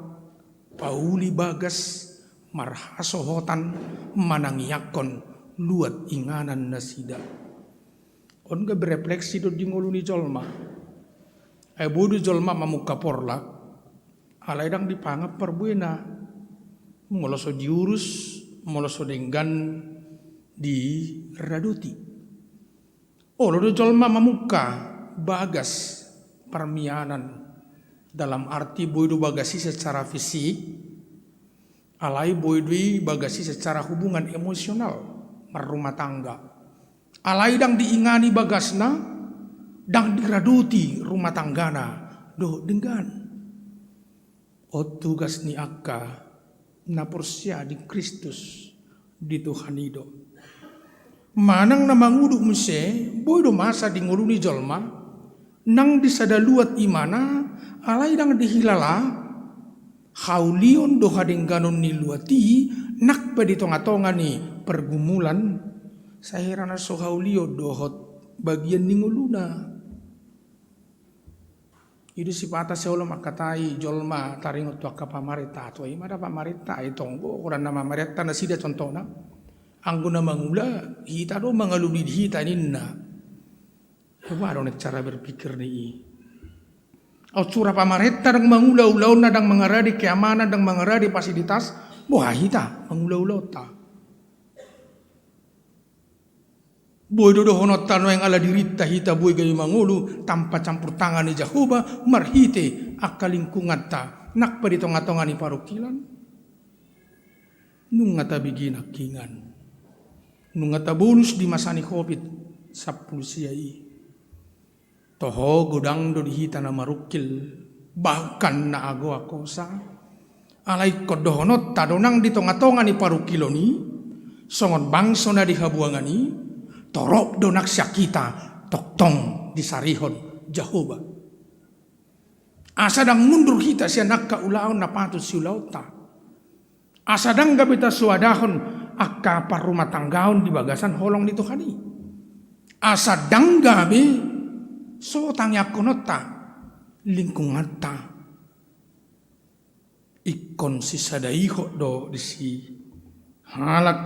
pauli bagas, marhasohotan, manangiangkon luat inganan nasida. On gabe refleksi do di ngolu ni jolma. Ai boi do jolma mamungka porlak, alai ndang dipangan parbuena. Molo so diurus, molo so denggan diradoti. Olo do jolma mamungka bagas parmianan, dalam arti boi do bagas i secara fisik, alai boi do i bagas i secara hubungan emosional, marrumah tangga. Alai ndang diingani bagasna, ndang diradoti rumah tanggana dohot denggan. On tugas ni angka na porsea di Kristus, di Tuhan i do. Manang na mangudut muse, boi do masa di ngolu ni jolma, nang di sada luat imana, alai ndang dihilala haulion dohot hadengganon ni luat i, nang pe di tongatonga ni pergumulan, sai hira na so haulion dohot bagian ni ngoluna. I do sipata sai olo mangkatai jolma taringot tu angka pamarenta, tua i ma da pamarenta, ai tong do, holan na mamarenta nasida contohna. Anggo na mangula, hita do mangalului di hita ninna. Coba do na cara berpikir ni i. Au sura pamarenta ndang mangula ulaonna, ndang mangarade keamanan, ndang mangarade fasilitas, boha hita mangula ulaonta. Boi do dohononta nuaeng ala dirinta hita boi gabe mangolu tanpa campur tangan ni Jahowa marhite angka lingkunganta, nang pe di tongatonga ni parungkilon. Nunga tabege nangkiningan. Nunga tabonus di masa ni Covid sampulu sia i. Toho godang do di hita na marungkil, bahkan na agoagosa. Alai ingkon dohononta do nang di tongatonga ni parungkilon i, songon bangso na di habuangan i, torop do nang sian hita tongtong disarihon Jahowa. Asa ndang mundur hita sian angka ulaon na patut siulaonta. Asa ndang gabe tasuadahon angka parrumatanggaon di bagasan holong ni Tuhan i. Asa ndang gabe so tangiangkononta lingkunganta. Ingkon sisada ihot do disi. Halak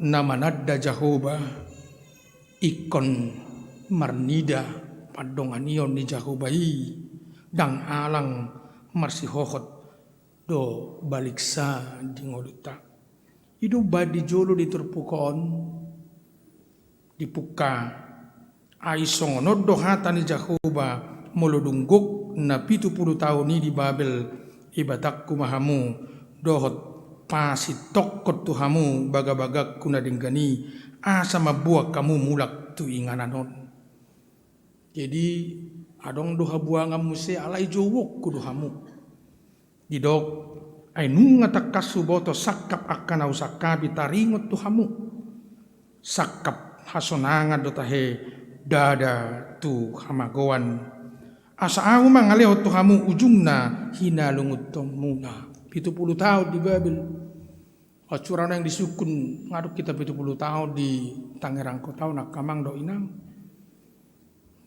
na mananda Jahowa ingkon marnida pandonganion ni Jahowa i, ndang alang marsihohot do baliksa di ngolunta. I do umbahen di jolo di turpuk on dipungka. Ai songon on do hata ni Jahowa, molo dung gok na pitu pulu taon i di Babel, ibatangku ma hamu, dohot pasintongkon tu hamu bagabagangku na denggan i, asa mamboan hamu mulak tu inganan on. Jadi, adong do habuangan muse, alai jouonku do hamu. Didok, ai nunga tangkas huboto sangkap angka na husangkapi taringot tu hamu. Sangkap hasonangan do tahe, ndada tu hamagoan. Asa ahu mangalehon tu hamu ujungna hinalungunmuna. Pitu pulu taon di Babel. Acara na naeng disungkun, ngadong hita pitu pulu taon di Tangerang kota on, angka amang dohot inang.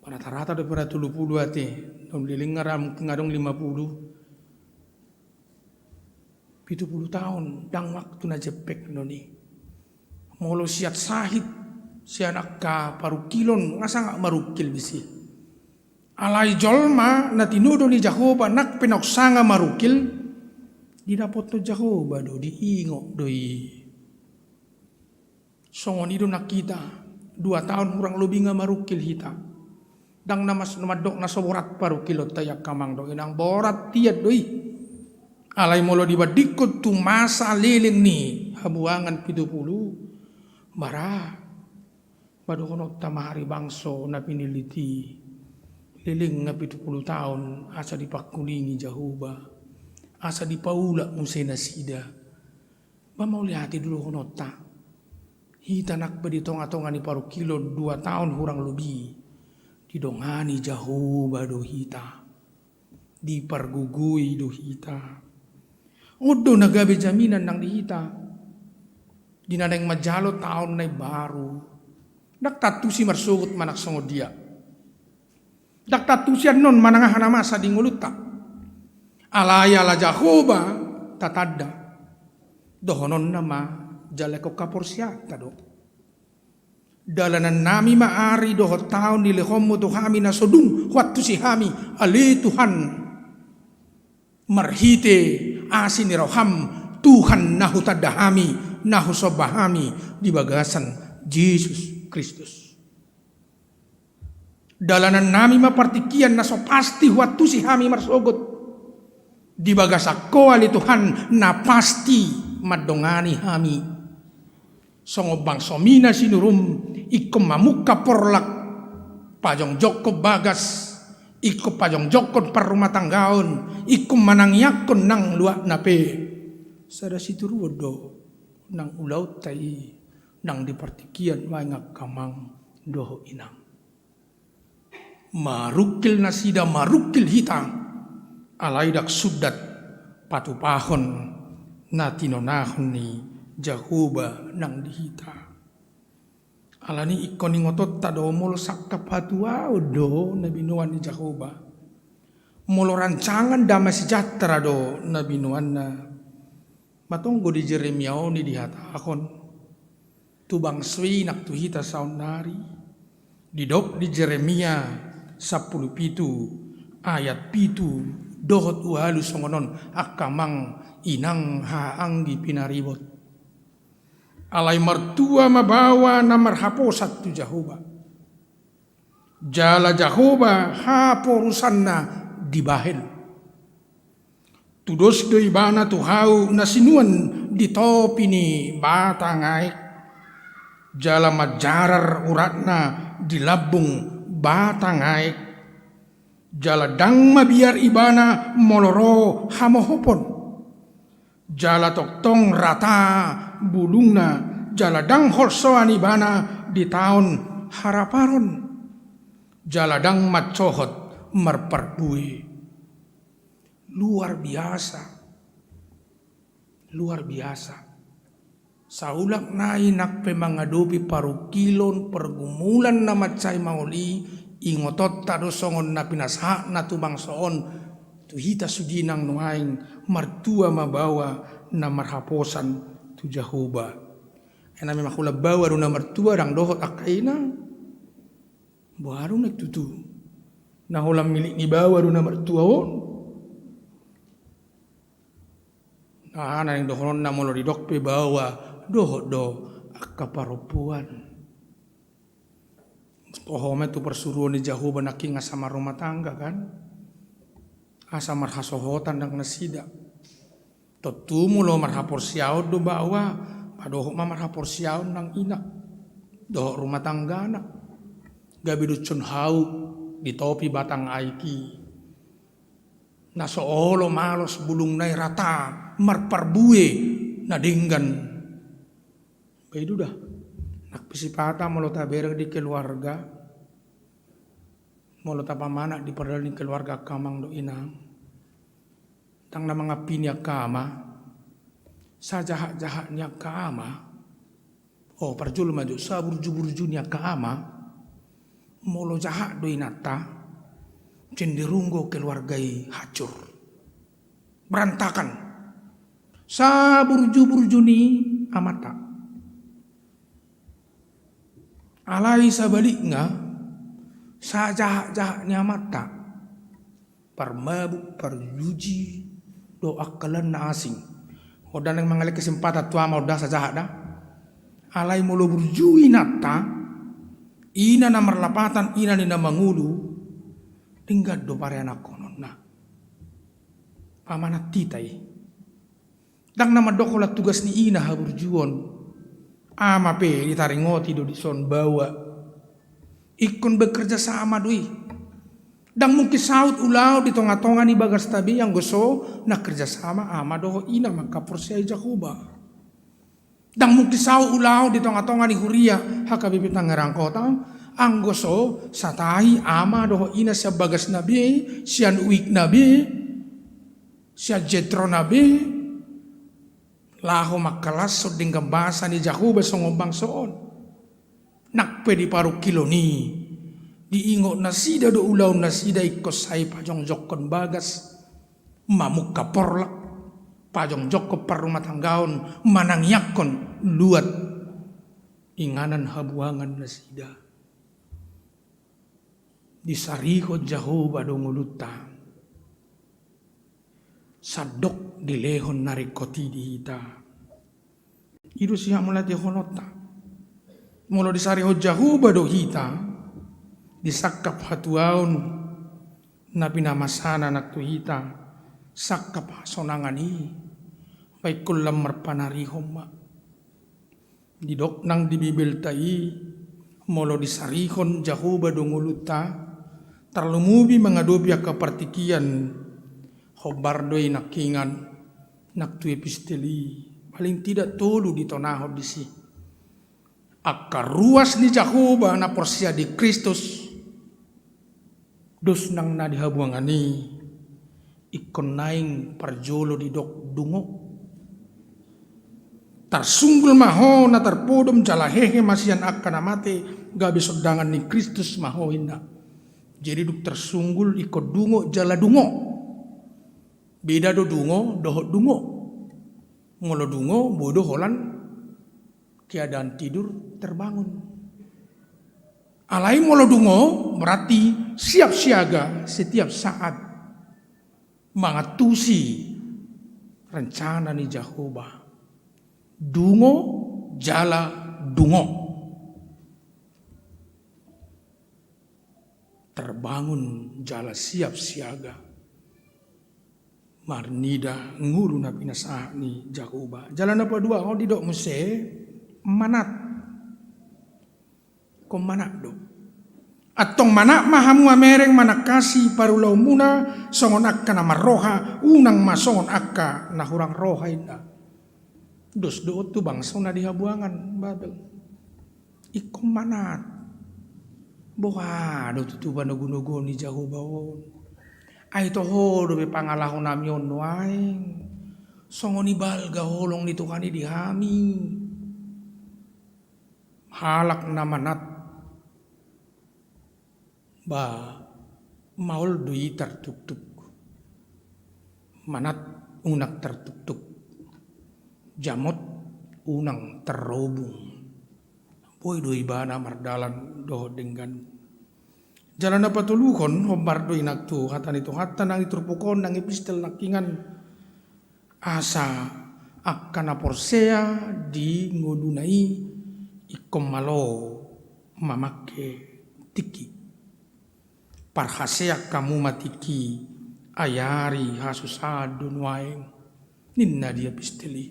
Pada rata-rata do pira, tolu pulu ate, naung leleng ra mungkin ngadong lima pulu. Pitu pulu taon, ndang waktu na jempek do i. Molo sian sahit, sian angka parungkilon, nga sangap marungkil disi. Alai jolma na tinodo ni Jahowa nang pe naung sanga marungkil, didapothon Jahowa do, diingot do i. Songon i do nang hita, dua taon hurang lobi nga marungkil hita. Ndang na mas-, na mandok na so borat parungkilonta i angka amang dohot inang, borat hian do i. Alai molo dibandingkon tu masa leleng ni habuangan pitu pulu, bara, ba dohononta ma ari bangso na pinillit i, lelengna pitu pulu taon asa dipangkulingi Jahowa, asa dipaulak muse nasida. Ba mauliate do dohononta. Hita nang pe di tonga-tonga ni parungkilon dua taon hurang lobi, didongani Jahowa do hita, dipargogoi do hita. On do na gabe jaminan nang di hita di na naeng manjalo taon na imbaru. Ndang taantusi marsogot manang songon dia. Ndang taantusi annon manang aha na masa di ngolunta. Alai ala Jahowa tatanda. Dohononna ma jala ingkon haporseaonta do. Dalanannami ma ari dohot taon nilehonmu tu hami na so dung huantusi hami, ale Tuhan. Marhite asi ni roham, Tuhan, na hutanda hami, na husomba hami di bagasan Jesus Kristus. Dalanannami ma partingkian na so pasti huantusi hami marsogot. Di bagasan Ho ale Tuhan na pasti mandongani hami. Songon bangsomi na sinurum, ingkon mamungka porlak, pajongjongkon bagas, ingkon pajongjongkon parrumatanggaon, ingkon manangiangkon nang luatna pe. Sada situruon do nang ulaonta i nang di partingkian nuaeng angka amang dohot inang. Marungkil nasida, marungkil hita, alai ndang sundat patupahon na tinonahon ni Jahowa nang di hita. Alani ingkon ingotonta do molo sangkap hatuaon do na binoan ni Jahowa. Molo rancangan damai sejahtera do na binoanna. Matonggo di Jeremia on i dihatahon tu bangso i nang tu hita saonnari. Didok di Jeremia sampulu pitu ayat pitu dohot ualu songon on, angka amang inang hahaanggi pinaribot. Alai martua ma baoa na marhaposan tu Jahowa. Jala Jahowa haporusanna dibahen. Tudos do ibana tu hau na sinuan di topi ni batang aek. Jala manjarar uratna di lambung batang aek. Jala ndang mabiar ibana molo ro hamohopon. Jala tongtong rata bulungna, jala ndang holsoan ibana di taon haraparon. Jala ndang mansohot marparbue. Luar biasa. Luar biasa. Saulak nai nang pe mangadopi parungkilon, pergumulan na mansai maol i, ingotonta do songon na pinasahatna tu bangso on, tu hita sude nang nuaeng, martua ma baoa na marhaposan tu Jahowa. Ai na memang holan baoa do na martua, ndang dohot angka ina. Boha do na tutu? Na holan milik ni baoa do na martua on. Aha na naeng dohononna molo didok pe baoa, dohot do angka parompuan. Toho ma i tu parsuruon ni Jahowa nangkin asa marrumah tangga kan. Asa marhasohotan nang nasida. Tontu molo marhaporseaon do baoa, padohot ma marhaporseaon nang ina. Dohot rumah tanggana. Gabe dison hau di topi batang aek i. Na so olo malos bulungna i rata, marparbue na denggan. Ba i do da. Nang pe sipata molo tabereng di keluarga, molo tapamana di pardalanan ni keluarga angka amang dohot inang. Ndang na mangampini angka ama. Sajahat-jahat ni angka ama. O, parjolo ma jo, saburju-burju ni angka ama. Molo jahat do inanta, cenderung do keluarga i hancur. Berantakan. Saburju-burju ni amanta. Alai sabalikna, Sajahat-jahat ni amanta, parmabuk, parjuji, dohot angka na asing. Ho da naeng mangalehon kesempatan tu ama on da sajahat da. Alai molo burju inanta, ina na marlapatan, ina ni na mangolu, denggan do pareanakkononna. Pamanat hita i. Ndang na mandok holan tugas ni ina haburjuon. Ama pe ditaringoti do dison bahwa ingkon bekerja sama do i. Ndang mungkin saut ulaon di tonga-tonga ni bagasta be anggo so na kerja sama ama dohot ina mangkaporseai Jahowa. Ndang mungkin saut ulaon di tonga-tonga ni huria H K B P Tangerang Kota anggo so satahi ama dohot ina sian bagasna be, sian uikna be, sian jetrona be, laho mangkalashon denggan basa ni Jahowa songon bangso on. Nang pe di parungkilon i, diingot nasida do ulaon nasida ingkon sai pajongjongkon bagas, mamungka porlak, pajongjongkon parrumatanggaon, manangiangkon luat inganan habuangan nasida. Disarihon Jahowa do ngolunta. Sandok dilehon na ringkot i di hita. I do sihamuliatehononta. Molo disarihon Jahowa do hita, di sangkap hatuaon na pinamasana nang tu hita, sangkap hasonangan i, baen ingkon lam marpanarihon ma. Didok nang di Bibelta i, molo disarihon Jahowa do ngolunta, tarlumobi mangadopi angka partingkian, hombar do i nangkiningan nang tu epistel i, paling tidak tolu ditonahon disi. Angka ruas ni Jahowa na porsea di Kristus, dos nang na di habuangan i, ingkon naeng parjolo didok dungo. Tarsunggul ma ho na tarpodom jala hehe ma sian angka na mate, gabe sondangan ni Kristus ma ho inna. Jadi dung tarsunggul ingkon dungo jala dungo. Beda do dungo dohot dungo. Molo dungo boi do holan keadaan tidur terbangun. Alai molo dungo berarti siap siaga setiap saat mangantusi rencana ni Jahowa. Dungo jala dungo. Terbangun jala siap siaga. Marnida ngolu na pinasahat ni Jahowa. Jala na paduahon didok muse manat. Ingkon manat do. Antong manat ma hamu mamereng manangkasi parulaonmuna songon angka na marroha, unang ma songon angka na hurang roha inna. Dos do on tu bangso na di habuangan Babel. Ingkon manat. Boha do tutu panogunoguon ni Jahowa on. Ai toho dope pangalaho nami on nuaeng. Songon i balga holong ni Tuhan i di hami. Halak na manat. Ba maol do i tartuktuk. Manat unang tartuktuk. Jamot unang tarrobung. Boi do ibana mardalan dohot denggan. Jala na patoluhon hombar do i nang tu hata ni Tuhanta nang di turpuk on nang epistel nangkiningan. Asa angka na porsea di ngoluna i ingkon malo mamangke tingki. Parhaseang hamu ma tingki, ai ari hasusaan do nuaeng, ninna di epistel i.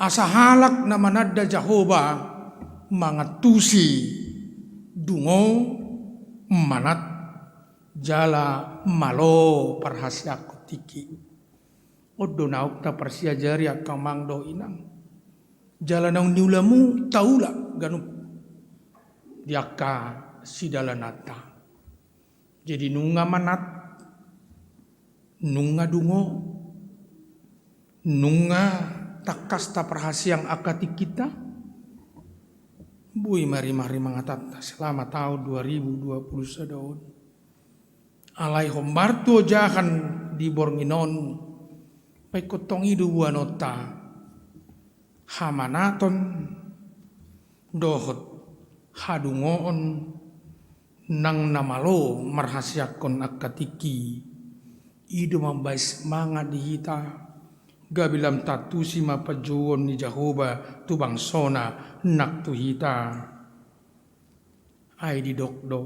Asa halak na mananda Jahowa mangantusi dungo, manat jala malo parhaseangkon tingki. On do naung taparsiajari angka amang dohot inang. Jala naung niulamu taula ganup di angka sidalananta. Jadi nunga manat, nunga dungo, nunga tangkas taparhaseang angka tingkinta. Boi ma rimangatanna selama taon dua ribu dua puluh sada on. Alai hombar tu ojahan di borngin on, ba ingkon tong i do buanonta, hamanaton dohot hadungoon nang na malo marhaseanghon angka tingki i do mambahen semangat di hita, gabe lam taantusi ma panjouon ni Jahowa tu bangsona nang tu hita. Ai didok do,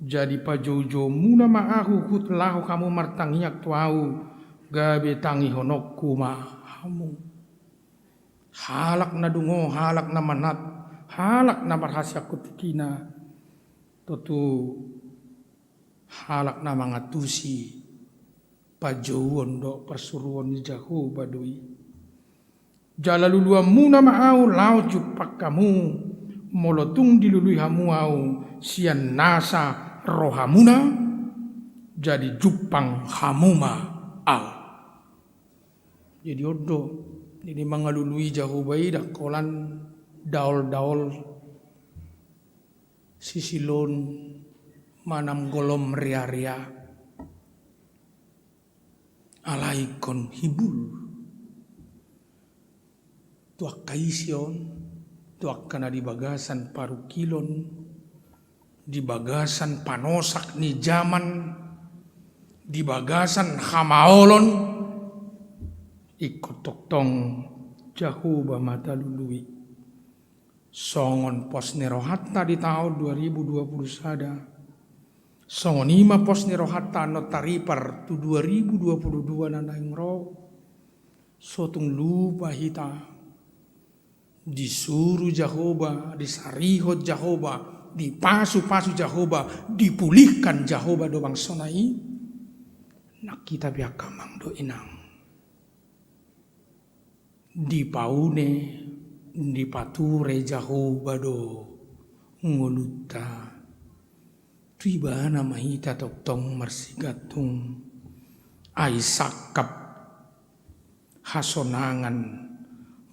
jadi pajoujou muna ma ahu huhut laho hamu martangiang tu ahu, gabe tangihononku ma hamu. Halak na dungo, halak na manat, halak na marhaseanghon tingkina, tontu halak na mangantusi panjouon dohot parsuruon ni Jahowa do i. Jala luluan muna ma ahu laho jumpang hamu, molo tung dilului hamu ahu sian nasa rohamuna, jadi jumpang hamu ma ahu. Jadi on do, jadi mangalului Jahowa i ndang holan daol-daol, sisilon, manang golom riaria. Alai ingkon hibul tu angka isi on, tu angka na di bagasan parungkilon, di bagasan panosak ni jaman, di bagasan hamaolon, ingkon tongtong Jahowa ma talului. Songon pos ni rohanta di taon dua ribu dua puluh sada, songon i ma pos ni rohanta annon taripar tu dua ribu dua puluh dua na naeng ro. So tung lupa hita. Disuru Jahowa, disarihon Jahowa, dipasupasu Jahowa, dipulihkan Jahowa do bangsona i. Nang hita pe angka amang dohot inang, dipaune, dipature Jahowa do ngolunta. Tu Ibana ma hita tongtong marsigantung. Ai sangkap hasonangan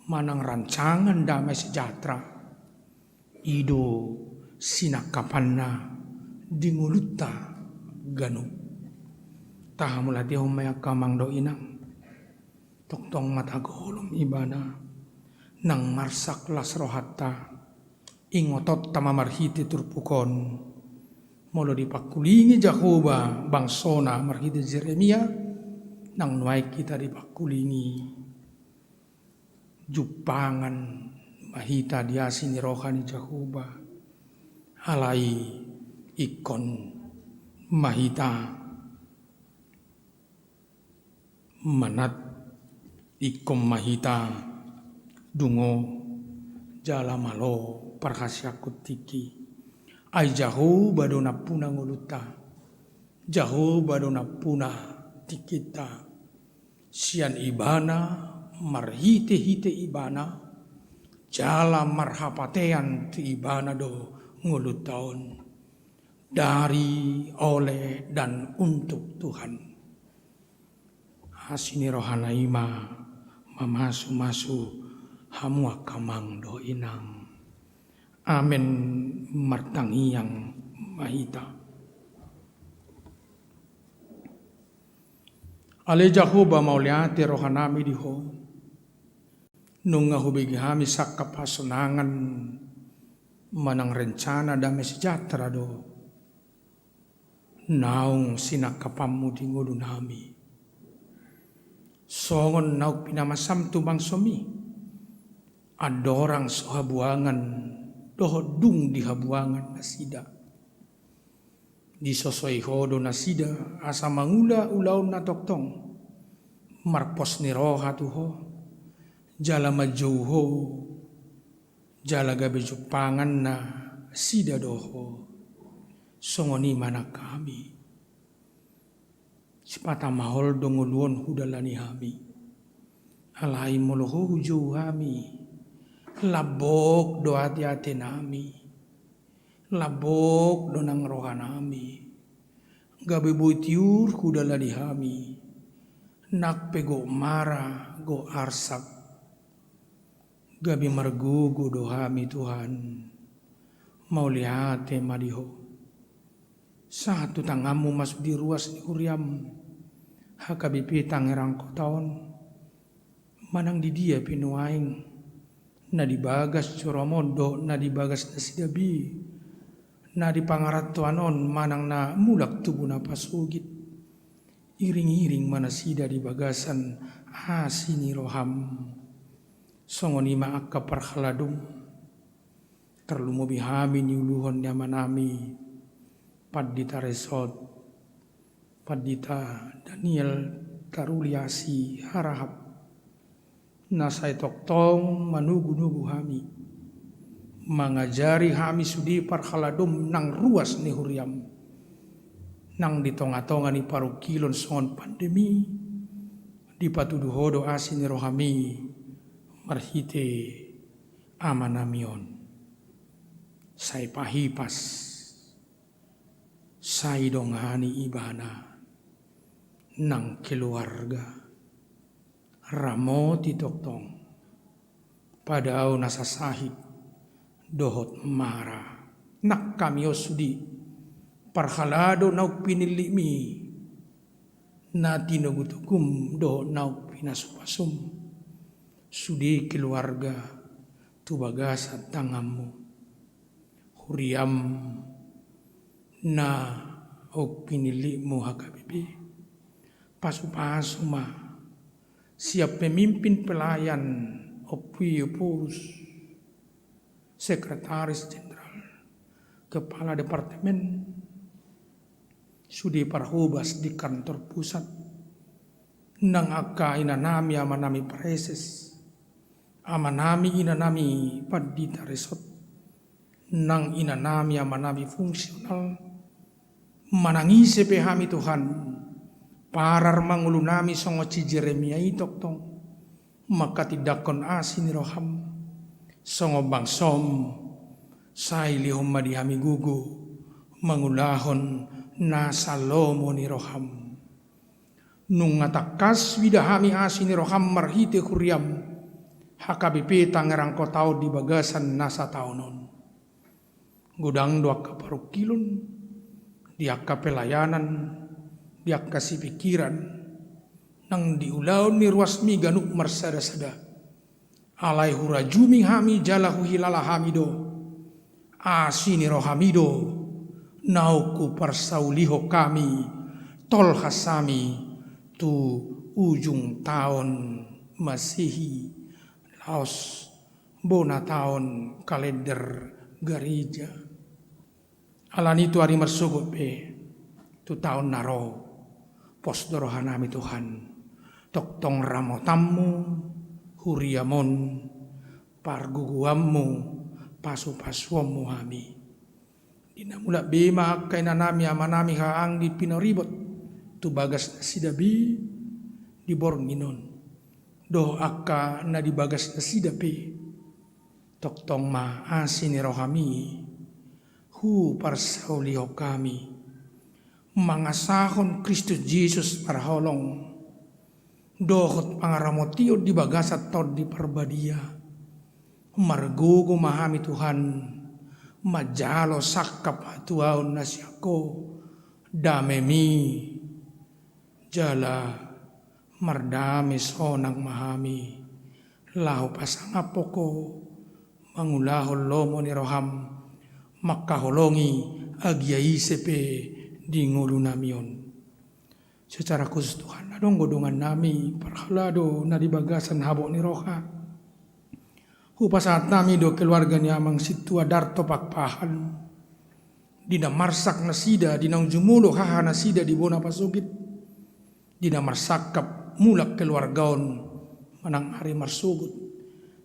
manang rancangan damai sejahtera, i do sinangkapanna di ngolunta ganup. Tahamauliatehon ma i angka amang dohot inang. Tongtong ma tagohon Ibana, nang marsak las rohanta, ingotonta ma marhite turpuk on. Molo dipangkulingi Jahowa bangsona marhite Jeremia, nang nuaeng hita dipangkulingi. Jumpangan ma hita di asi ni roha ni Jahowa. Alai ingkon ma hita manat, ingkon ma hita dungo jala malo parhaseanghon tingki. Ai Jahowa do nampuna ngolunta. Jahowa do nampuna tingkinta. Sian Ibana, marhitehite Ibana, jala marhapatean tu Ibana do ngolunta on. Dari, oleh, dan untuk Tuhan. Asi ni rohana i ma mamasumasu hamu angka amang dohot inang. Amen. Martangiang ma hita. Ale Jahowa, mauliate rohanami di Ho. Nunga hubege hami sangkap hasonangan manang rencana damai sejahtera do naung sinangkapanmu di ngolunami. Songon naung pinamasam tu bangsomi, andorang so habuangan dohot dung di habuangan nasida. Disosoi Ho do nasida asa mangula ulaon na tongtong, marpos ni roha tu Ho, jala manjou Ho, jala gabe jumpangan nasida do Ho. Songon i ma nang hami. Sipata maol do ngolu on hudalani hami. Alai molo Ho hujou hami, lambok do ateatenami, lambok do nang rohanami. Gabe boi tiur hudalani hami, nang pe gok mara, gok arsak, gabe margogo do hami Tuhan. Mauliate ma di Ho. Sahat tu tanganmu ma sude ruas ni huriam, H K B P Tangerang Kota on, manang di dia pe nuaeng, na di bagas joroam on dohot na di bagas nasida be, na di pangarantoan on manang na mulak tu bona pasogit, iring-iring ma nasida di bagasan asi ni roham. Songon i ma angka parhaladom, tarlumobi hami niuluhon ni amanami Pandita Resort, Pandita Daniel Taruliasi Harahap, na sai tongtong manugu-nugu hami, mangajari hami sude parhaladom nang ruas ni huriam, nang di tonga-tonga ni parungkilon songon pandemi, dipatudu Ho do asi ni rohami marhite amanami on. Sai pahipas, sai dongani ibana nang keluarga, ramoti tongtong, padao nasa sahit dohot mara. Nang hami on sude parhalado naung pinillitmi, na tinogu-togum dohot naung pinasupasum, sude keluarga tu bagasan tanganmu. Huriam naung pinillitmu H K B P, pasu-pasu ma sian pemimpin pelayan, Ompu Ephorus, Sekretaris Jenderal, Kepala Departemen, sude parhobas di kantor pusat, nang angka inanami amanami praeses, amanami inanami Pandita Resort, nang inanami amanami fungsional, manang ise pe hami Tuhan, parar ma ngolunami songon si Jeremia i tongtong, manghatindanghon asi ni roham, songon bangsom, sai lehon ma di hami gogo mangulahon nasa lomo ni roham. Nunga tangkas huida hami asi ni roham marhite huriam, H K B P Tangerang Kota on di bagasan nasa taon on. Godang do angka parungkilon, di angka pelayanan, di angka sipingkiran, nang di ulaon ni ruasmi ganup marsada-sada. Alai hurajumi hami jala huhilala hami do, asi ni rohami do naung huparsaulihon hami, tolhas hami tu ujung taon Masehi, laos bona taon kalender gareja. Alani tu ari marsogot pe, tu taon na ro, pos do rohanami Tuhan, tongtong ramotanmu huriam on, pargogoanmu, pasu-pasuonmu hami. Di na mulak be ma angka inanami amanami haha anggi pinaribot tu bagas nasida be di borngin on, dohot angka na di bagas nasida pe. Tongtong ma asi ni rohami huparsaulihon hami, mangasahon Kristus Jesus parholong, dohot pangaramotion di bagasan Tondi Parbadia. Margogo ma hami Tuhan, manjalo sangkap hatuaon na sian Ho, damemi, jala mardame sonang ma hami, laho pasangaphon Ho, mangulahon lomo ni roham, mangkaholongi agia ise pe di ngolunami on. Secara khusus Tuhan, adong do dongannami parhalado na di bagasan habot ni roha. Hupasahat hami do keluarga ni Amang Sintua Darto Pakpahan, di na marsak nasida, di naung jumolo haha nasida di bona pasogit, di na marsangkap mulak keluarga on manang ari marsogot,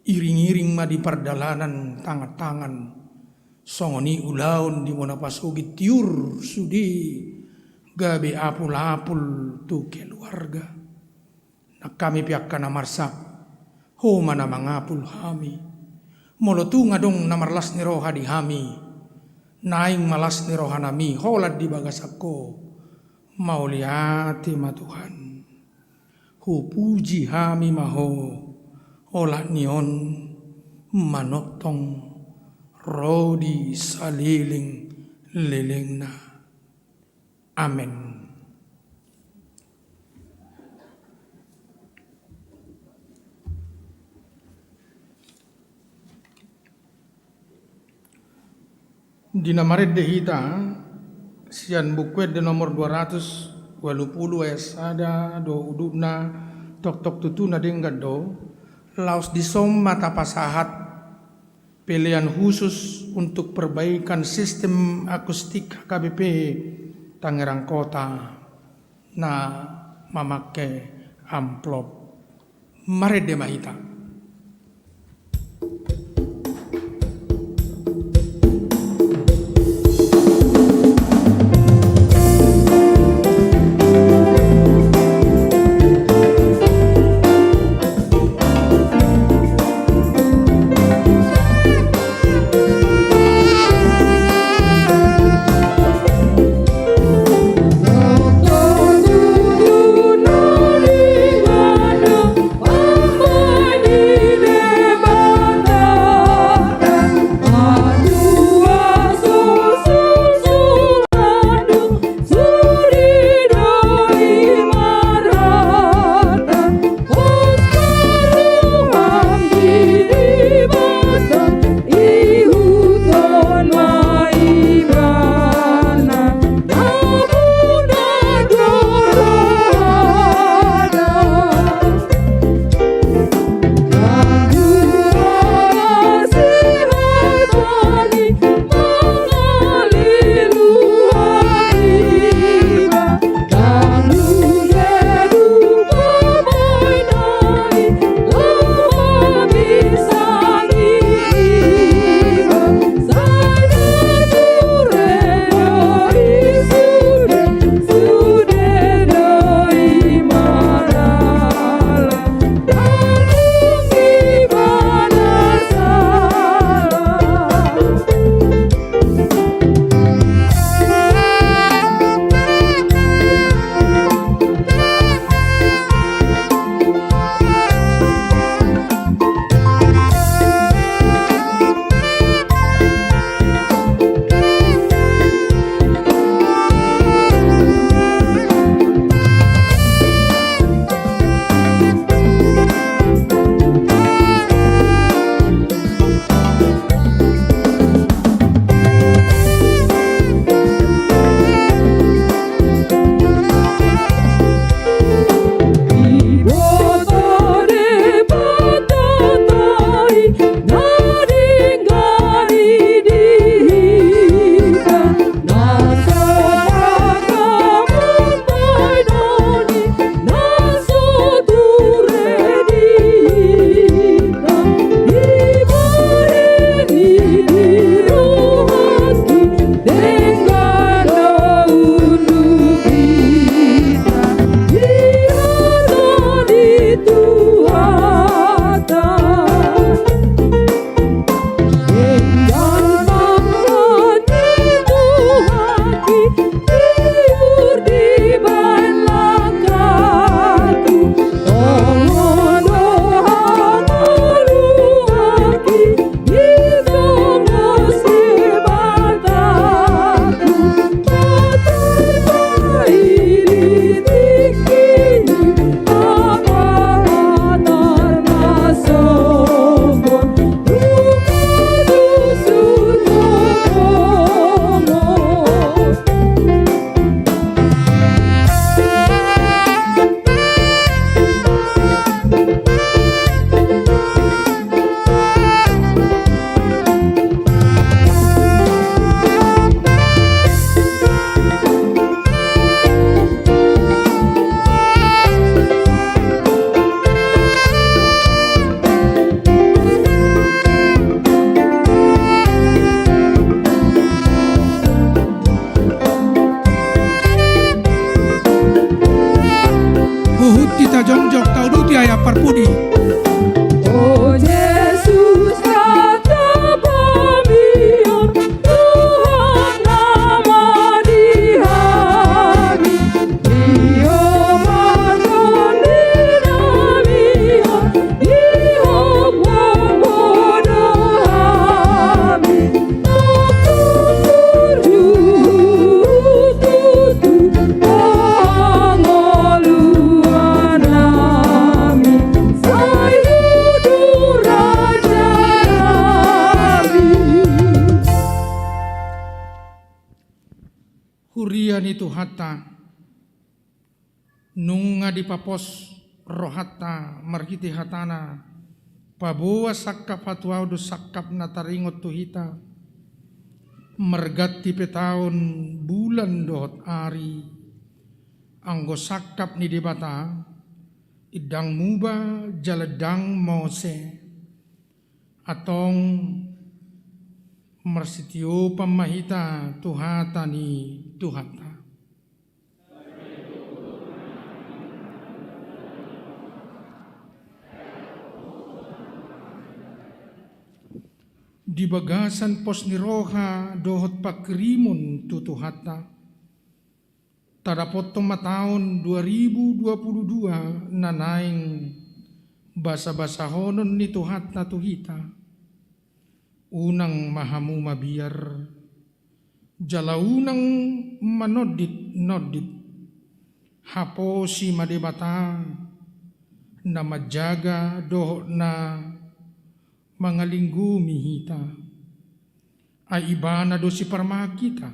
iring-iring ma di pardalanan tangan-tangan, songon i ulaon di bona pasogit tiur sude gabe apul-apul tu keluarga. Nang hami pe angka na marsak, Ho ma na mangapul hami. Molo tung adong na marlas ni roha di hami, naeng ma las ni rohanami holan di bagasan Ho. Mauliate ma Tuhan. Hupuji hami ma Ho, olat ni on manongtong ro di saleleng-lelengna. Amen. Di na marende hita sian Buku Ende nomor dua ratus ualu pulu ayat sada dohot udutna, tongtong tutu na denggan do, laos dison ma tapasahat pelean khusus untuk perbaikan sistem akustik H K B P Tangerang Kota na mamangke amplop. Marende ma hita. Huhut hita jongjong tauduti ayat parpudi. O Jesus, Raja Pamion, Tuhan nama di hami. ni Tuhanta, nunga dipapos rohanta marhite hatana, paboa sangkap hatuaon dohot sangkap na taringot tu hita, marganti pe taon, bulan dohot ari, anggo sangkap ni Debata, ndang muba jala ndang mose. Antong marsitiopan ma hita tu hata ni Tuhanta. Di bagasan pos ni roha dohot panghirimon tu Tuhanta, tadapothon ma taon dua ribu dua puluh dua na naeng basabasahonon ni Tuhanta tu hita. Unang ma hamu mabiar, jala unang manonditnondit. Haposi ma Debata, na manjaga dohot na mangalinggomi hita. Ai Ibana do siparmahan hita,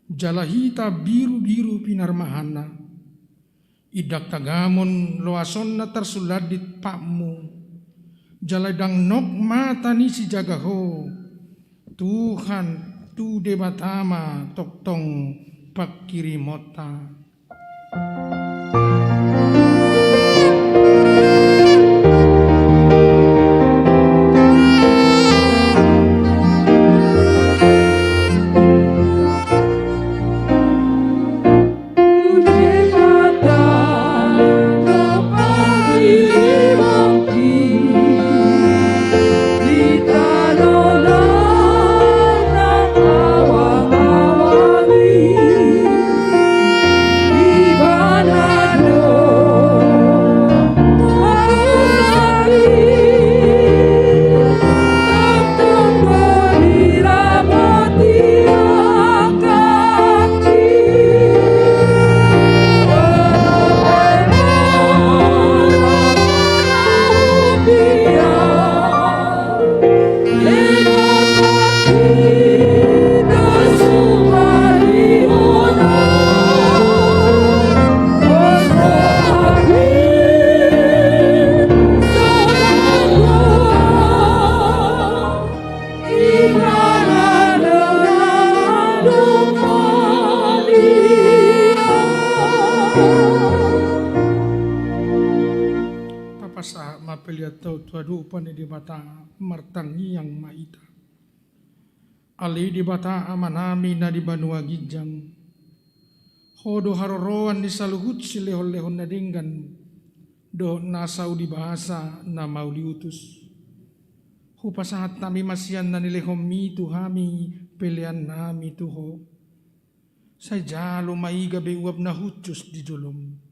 jala hita birubiru pinarmahanna. Ndang tagamon loasonna tarsulandit patmu, jala ndang nok mata ni sijaga ho. Tuhan, tu Debata ma tongtong panghirimonta. Tapasahat ma pelean ta tu adopan ni Debata, martangiang ma hita. Ale Debata Amanami na di banua ginjang, Ho do haroroan ni saluhut silehonlehon na denggan dohot nasa uli basa na mauliutus. Hupasahat hami ma sian na nilehonMi tu hami peleannami tu Ho. Sai jalo ma i gabe uap na hushus di jolom.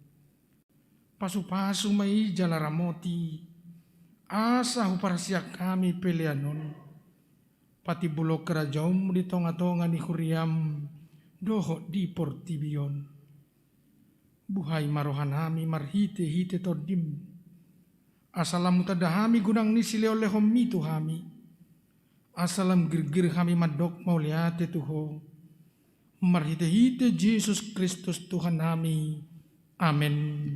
Pasupasu ma i jala ramoti, asa huparsiak hami pelean on patimbulhon harajaonMu di tongatonga ni huriaM dohot di portibi on. Buhai ma rohanami marhitehite TondiM, asa lam hutanda hami gunang ni silehonlehonMi tu hami, asa lam girgir hami mandok mauliate tu Ho, marhitehite Jesus Kristus Tuhannami. Amen.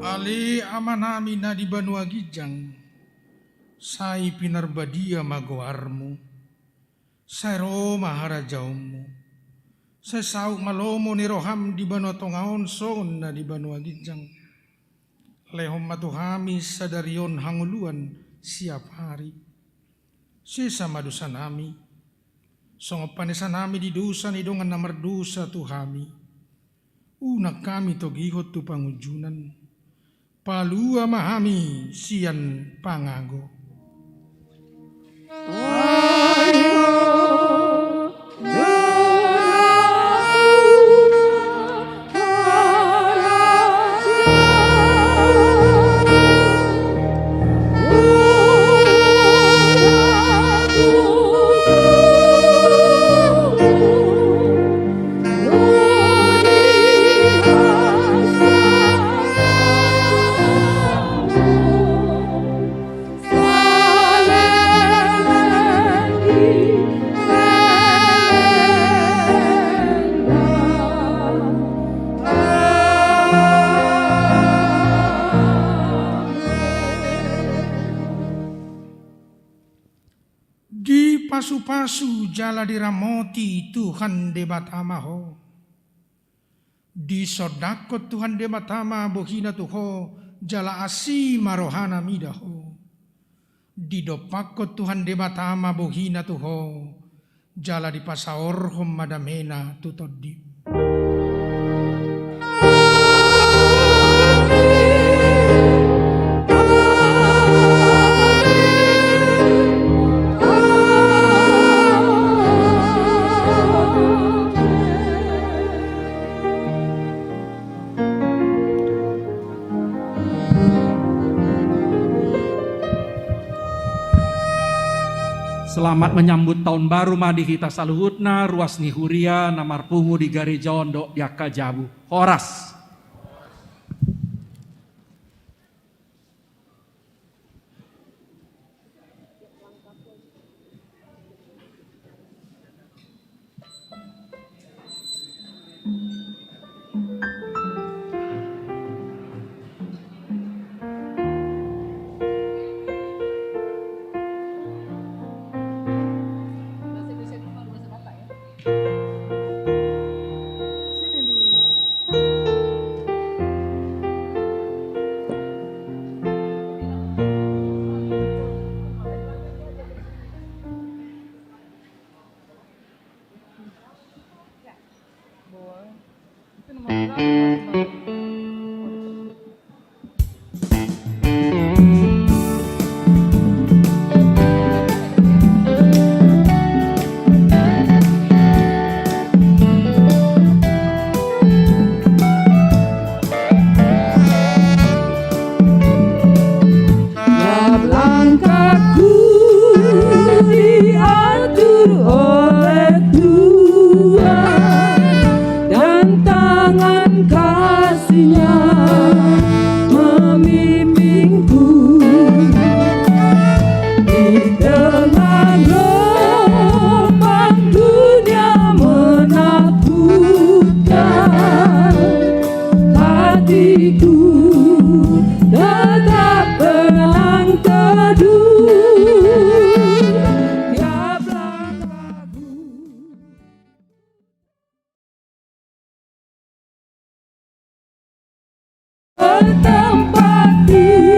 Ale Amanami na di banua ginjang, sai pinarbadia ma goarMu. Sai ro ma harajaonMu. Sai saut ma lomo ni rohaM di banua tonga on songon na di banua ginjang. Lehon ma tu hami sadari on hangoluan siapari. Sesa ma dosanami, songon panesanami di dosa ni dongan na mardosa tu hami. Unang hami togihon tu pangunjunan, palua ma hami sian pangago. Dipasupasu jala diramoti Tuhan Debata ma ho. Disondangkon Tuhan Debata ma bohina tu ho, jala asi ma rohana mida ho. Didompakkon Tuhan Debata ma bohina tu ho, jala dipasaorhon ma damena tu tondim. Selamat menyambut tahun baru ma di hita saluhutna, ruas ni huria na marpungu di gareja on dohot di angka jabu. Horas.